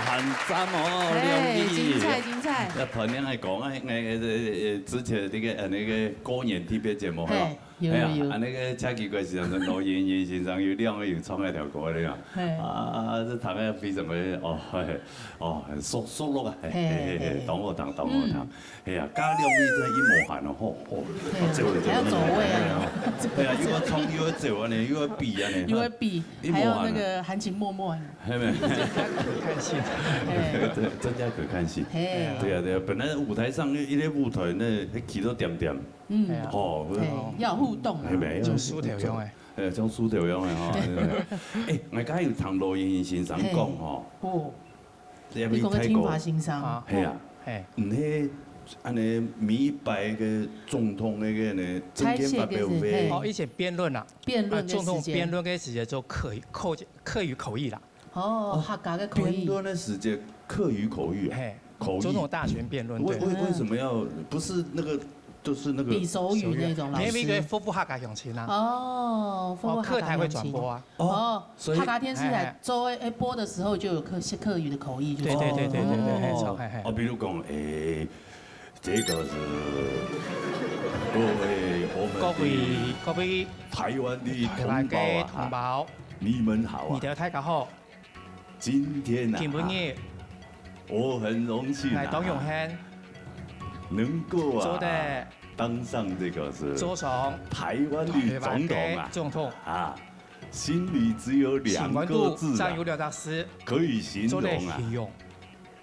很讚哦，嘿，兩位。精彩，精彩。要團練來講，哎，哎，哎，哎，之前那個，呃，那個過年特別節目，嘿，哈。有，哎呀，有，有。啊，那個佳琪哥先生、羅盈盈先生有兩位有唱那條歌的呀。嘿。啊，這唱得非常的，哦，嘿，哦，很熟，熟絡啊，嘿，嘿，嘿，嘿，嘿，嘿。當好聽，當好聽。嗯。 哎呀，加兩位真一模一樣哦，吼，吼，對啊，哦，這位，還要走位啊。這位，哎呀，又要衝，又要走啊呢，又要比啊呢，又要比，一模一樣啊。還要那個含情脈脈啊。係無？增加可看性。哎。增，增加可看性。嘿。對啊，對啊，本來舞台上一，一個舞台呢，還企到點點。嗯。哎呀。哦，嘿，要互動啊。係無？像書條樣的。哎，像書條樣的吼，對不對？哎，𠊎剛才有聽羅盈盈先生講吼，嘿。哦。 你講个清華先生。啊。係啊。嘿。嗯，該恁呢每一擺个總統那個呢，政見發表會。猜拳个時，嘿。哦，以前辯論啊。辯論个時間。啊，總統辯論个時間就客語，客，客語口譯啦。哦，哦，客家个口語。辯論个時間客語口語啊？嘿，口譯。總統大選辯論，為，對。為，為什麼要，不是那個，就是那個比手語那種老師。因為一個服務客家鄉親啊。哦，服務客家鄉親。哦，客台會轉播啊。 哦，哦，所以客家電視台做，哎，哎。哎，播的時候就有客，客語的口譯，就對。對，對，對，對，對，對，哦。沒錯，嘿，嘿。哦，比如講，哎，這個是各位我們的各位，各位台灣的同胞啊，台灣的同胞，你們好啊。你等大家好。今天啊，今晡日，我很榮幸啊，來，當榮幸，能夠啊，做得當上這個是，做上台灣的總統啊，台灣的總統。啊。 心裡只有兩個字啊，心肝肚只有兩隻字，可以形容啊，做得形容。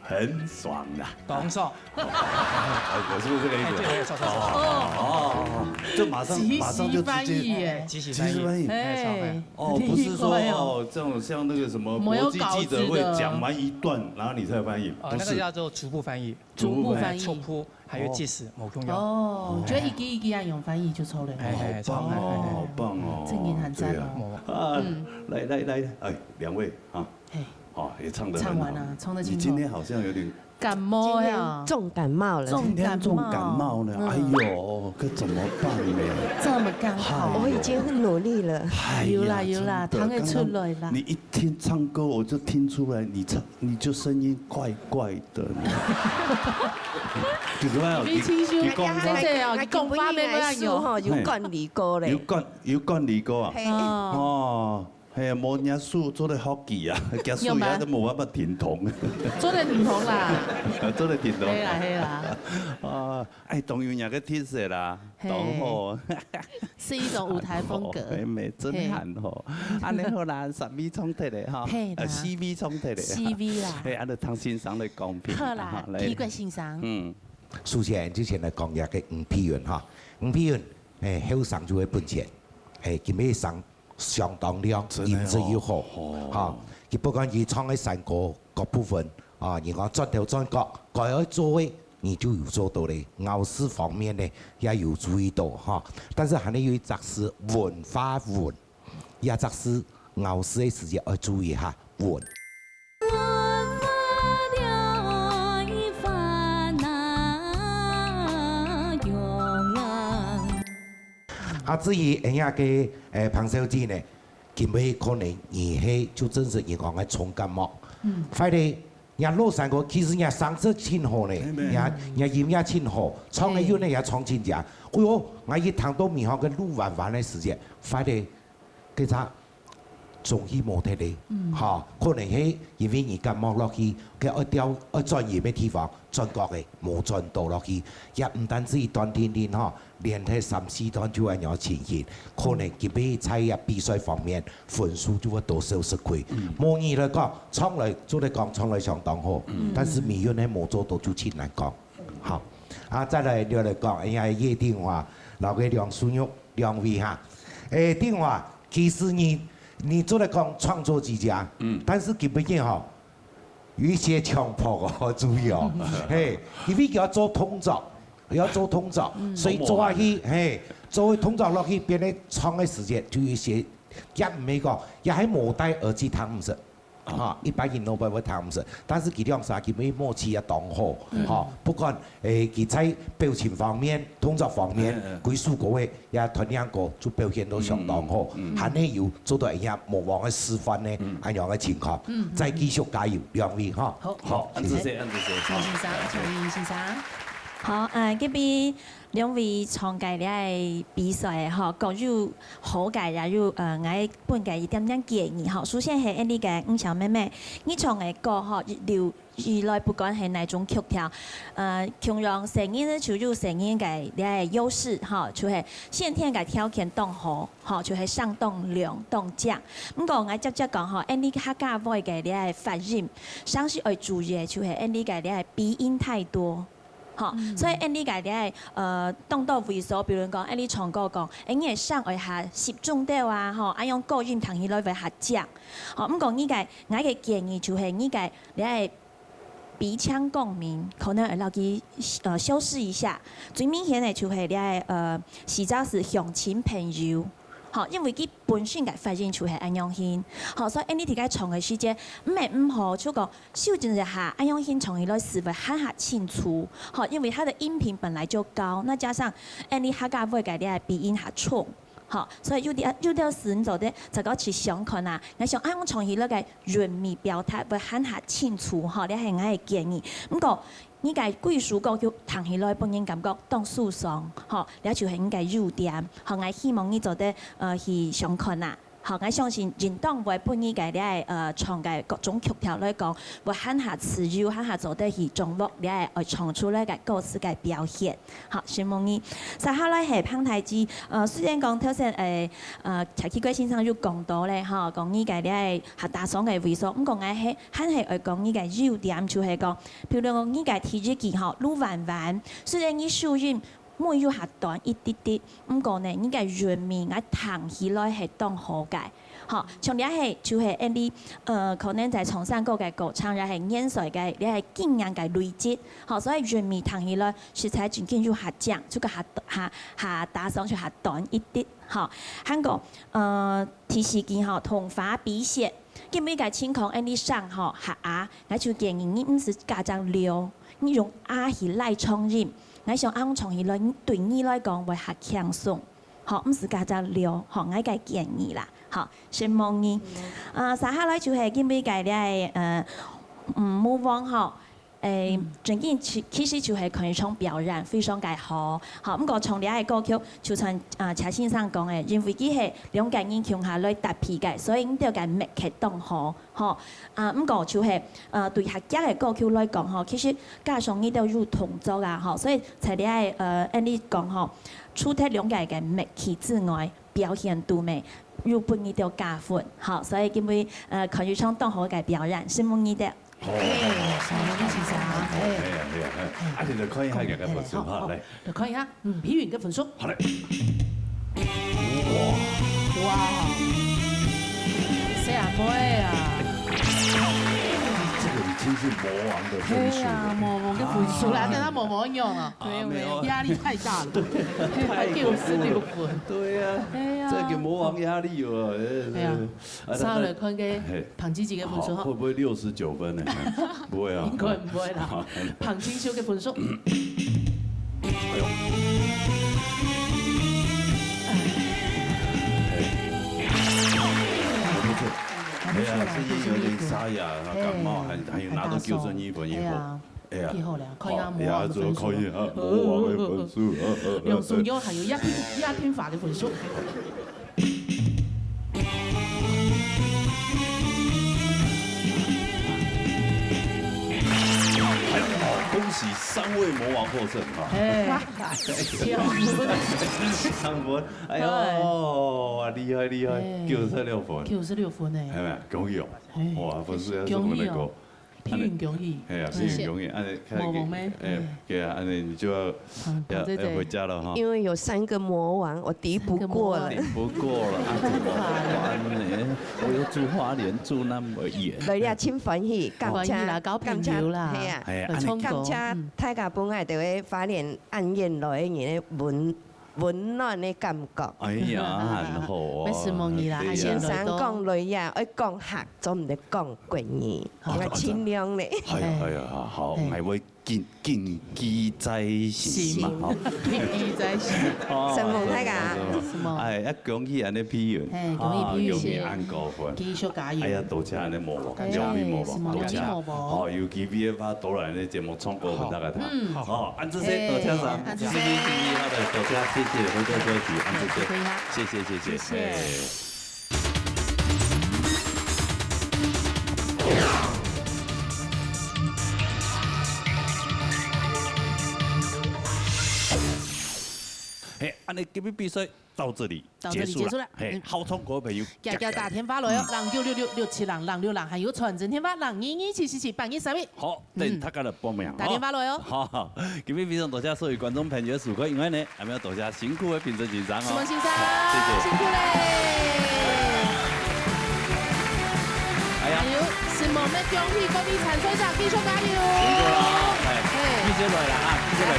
很爽啊。當爽。哦，我是不是這個意思？哎，對，對，對，爽，爽，爽。哦，哦，哦，哦，這馬上，即席馬上就直接翻譯耶。即席翻譯。即席翻譯。哎，爽，哎。哎，哦，不是說，厲害哦。哦，這種像那個什麼國際記者會講完一段，沒有稿子的。然後你才翻譯，哦，不是。那個叫做逐步翻譯。 逐步翻譯。哎，逐步，還有即時，哦。無共樣。哦，就一句一句恁樣翻譯就出來了。哎，哎，好棒哦，哎，哎，哎。好棒哦。正經很讚哦。對啊。啊，嗯。來，來，來，哎，兩位啊，嘿。哦，也唱得很好。唱完了，唱得真好。你今天好像有點感冒呀。今天重感冒了。今天重感冒呢，重感冒。嗯。哎喲，該怎麼辦呢？這麼剛好。哎喲。我已經很努力了。哎呀，有啦，有啦，真的，糖也出來啦。剛剛你一聽唱歌，我就聽出來你唱 你就聲音怪怪的呢。你知道嗎？你清楚，你講話，姐姐哦，你講話沒辦法用。吼，有慣例過咧。有慣，有慣例過啊。嘿。哦。哦，嘿，無若手做得好記啊，若手也都無辦法停動。做得停動啦。做得停動。係啦，係啦。啊，哎，當有若个特色啦。 嘿。當好。是一種舞台風格。哦，妹妹真還好。嘿。恁呢好啦，三位唱忒咧吼，嘿啦。呃，四位唱忒咧。四位啦。嘿，恁呢聽先生來講評。好啦，哈，來。皮革先生。嗯。首先，之前來講一下个吳碧雲哈，吳碧雲，嘿，後生就會本錢，嘿，今晡日生 相當靚，真的哦。音質又好，哦。哈，佢不管佢唱个山歌各部分，啊，你講轉頭轉角，該愛做个，你就有做到咧。咬字方面呢，也有注意到，哈。但是還有一隻字文，發文，這隻字咬字个時節愛注意哈，文。 啊，至於恁樣个，誒，彭小姐呢，今晡日可能你係就真實你講个重感冒。嗯。壞咧，若老山歌其實若聲色盡好呢，哎，若，若音樂盡好，唱个又呢也唱盡靚。哎喲，𠊎一聽到尾項个路彎彎个時節，壞咧， 該隻中氣無忒咧，嗯。吼，可能係因為你感冒落去，該愛調，愛轉音个地方，轉角个，無轉到落去，也毋單止於斷定定吼，連續三四段就恁樣情形，可能今晡日在這比賽方面，分數就會多少食虧。嗯。無疑來講，唱來，做得講唱來相當好，嗯。但是命運係無做到就盡難講。好，啊，再來，又來講，哎呀，葉定華，摎該梁淑玉兩位哈，誒，定華， 其實你你做得講創作之家，嗯，但是佢畢竟吼，有一些強迫哦，注意哦，嘿，因為佢愛做動作，佢愛做動作，所以做下去，嘿，做動作落去，變成唱个時間就有一些，也毋係講，也係無戴耳機聽毋識，啊，一般人都不會聽毋識，但是佢兩儕佢們默契也當好，哈，不管誒佢在表情方面、動作方面，歸首歌个 也團練過，就表現到相當好，還係有做到一下模仿个示範呢，恁樣个情況，再繼續加油，兩位哈。好，好，恁仔細，恁仔細。陳先生，陳先生。好，呃，今日兩位參加這个比賽吼，各有好个，也有呃，𠊎分个一點點建議吼。首先係𫣆俚个吳小妹妹，你唱个歌吼，有 以來不管係哪種曲調，呃，共樣細人仔就有細人个這个優勢吼，就係先天个條件當好，吼，就係聲當亮、當靚。毋過𠊎直接講吼，𫣆俚客家話个這个發音，常時愛注意个就係𫣆俚个這个鼻音太多。吼，所以𫣆俚个這个，呃，當多位所，比如講，𫣆俚唱歌講，誒，你个聲愛較集中兜啊，吼，恁樣高音聽起來會較靚。吼，毋過你个，𠊎个建議就係你个這个 鼻腔共鳴，可能愛摎佢，呃，修飾一下。最明顯个就係這个，呃，四隻字鄉親朋友，吼，因為佢本身个發音就係恁樣形，吼，所以𫣆俚在該唱个時節，毋係毋好，就講修正一下，恁樣形唱起來字會還較清楚，吼，因為佢个音頻本來就高，那加上𫣆俚客家話个這个鼻音較重， 吼，所以有兜，有兜時你做得再過去想看啊，𠊎想恁樣唱起來个韻味表達會還較清楚，吼，這係𠊎个建議。毋過，你个歸首歌曲聽起來分人感覺當舒爽，吼，這就係你个優點，吼，𠊎希望你做得，呃，去想看啊。吼，𠊎相信應當會分你个這个，呃，唱个各種曲調來講，會還較自由，還較做得去掌握這个愛唱出來个歌詞个表現。 好，承蒙你。接下來係彭大志，呃，雖然講頭先，誒，呃，蔡啟貴先生有講到咧，吼，講你个這个客家腔个位所，毋過𠊎係還係愛講你个優點，就係講，譬如講你个第一句吼，路彎彎，雖然你收音尾有較短一滴滴，毋過呢，你个韻味𠊎聽起來係當好个。 吼，像這係就係𫣆俚，呃，可能在唱山歌个過程，也係年歲个，這係經驗个累積，吼，所以韻味聽起來實在真經有較靚，就个較，較，較打爽就較短一滴，吼。還過，呃，第四句吼，同花比雪，今晡日个情況，𫣆俚聲吼較啞，𠊎就建議你毋使加隻了，你用啊去拉長音，𠊎想恁樣唱起來，對你來講會較輕鬆。 吼，毋使加隻了，吼，𠊎个建議啦，吼，承蒙你。啊，接下來就係今晡日个這个，呃，嗯，模仿吼，誒，正經其，其實就係可以唱表演，非常个好。吼，毋過唱這个歌曲，就像，啊，謝先生講个，因為佢係兩個人共下來搭配个，所以你兜个默契當好。 吼，啊，毋過就係，呃，對客家个歌曲來講吼，其實加上你兜有動作啊，吼，所以在這个，呃，恁樣講吼，除忒兩個个默契之外，表現度咩，又分你兜加分，吼，所以今晡日，呃，可以唱當好个表演，承蒙你兜。好，好，好，好，承蒙你先生，好，哎。哎呀，哎呀，哎，啊，你來看一下這个分數哈，好，好。來。 來看一下，嗯，皮云个分數。好嘞。哇。哇。細阿妹啊。這個已經是魔王的分數了。對啊，魔王的分數啦，啊。等下魔王用啊。對，啊，沒有。壓力太大了。對，太恐怖了。九十六分。對啊。哎呀。這個魔王壓力有啊，哎，哎呀。哎。 啊，稍微看个，嘿。彭姐姐个分數吼。好，會不會六十九分呢？不會啊。應該毋會啦。好。彭清秀个分數。哎喲。哎。還不錯。還不錯啦，哎呀，最近有點沙啞，感冒還，還有拿到九十一分以後。哎呀。 哎呀，幾好了，看一下魔王个分數。好，也做看一下魔王个分數。兩首歌還有亞平，亞平法个分數。哎，恭喜三位魔王獲勝哈。哎，三分。三分，哎喲，哎。厲害厲害，哎。九十六分。九十六分呢。哎，恭喜哦。哎，哇，分數也是分得高。恭喜哦。皮云恭喜。哎呀，皮云恭喜，按呢，無，無咩。哎，嗯。對啊，按呢你就要，嗯，要，好，再，再。要回家了哈。因為有三個魔王，我敵不過了。三個魔王。敵不過了，啊，怎麼辦呢？我又住花蓮，住那麼遠。來呀，真歡喜，感謝，歡喜啦，交朋友啦，感謝，嘿啊，哎，按呢。來唱歌，感謝，嗯。大家本來就會花蓮按院來的人的文 溫暖的感覺。哎呀，很好啊。要承蒙你啦，對呀。先生講落呀，愛講客，做毋得講國語，好。愛盡量咧。哎呀，哎呀，好，哎。𠊎會謹，謹記在心嘛，心。吼。謹記在心。哦，承蒙大家。承蒙，承蒙。哎，要恭喜恁呢皮云。哎，恭喜皮云。啊，恭喜恁高分。繼續加油。哎呀，多謝恁呢無無，哎，有面無無，承蒙，多謝。有面無無。好，有機會个話，多來呢節目唱歌分大家聽。好。嗯。好，恁仔細，多謝晒。哎，恁仔細。謝謝，謝謝，好的，多謝，謝謝，非常客氣，恁仔細。哎，謝謝。謝謝，謝謝。謝謝。哎。嘿，恁呢今日比賽到這裡 到這裡結束了。結束了。嘿，嗯。好唱歌个朋友，遽遽打電話來哦，嗯。零九六六六七零零六零，還有傳真電話，零二二七七七八二三一。好，嗯。等大家來報名，打電話來哦。好，今日非常多謝所有觀眾朋友个收看，另外呢，還要多謝辛苦个評審先生哦。承蒙先生，謝謝。辛苦咧。哎呀。還有，承蒙个恭喜各位參賽者，繼續加油。辛苦了，哎，嘿。繼續來了啊，繼續來。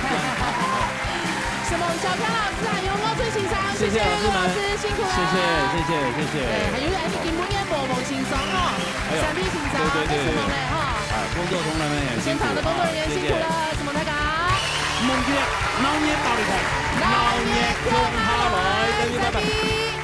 承蒙小飄老師還有莫翠先生，謝謝老師們。謝謝老師，辛苦了。謝謝，謝謝，謝謝。哎，還有今晡日个無無先生哦，哎呦，三位先生，對，對，對，對。承蒙咧，吼。哎，工作同仁們也辛苦，現場的工作人員辛苦了，啊，謝謝。承蒙大家。毋好忘記了，鬧熱到底台，鬧熱共下來，再見，拜拜。三位。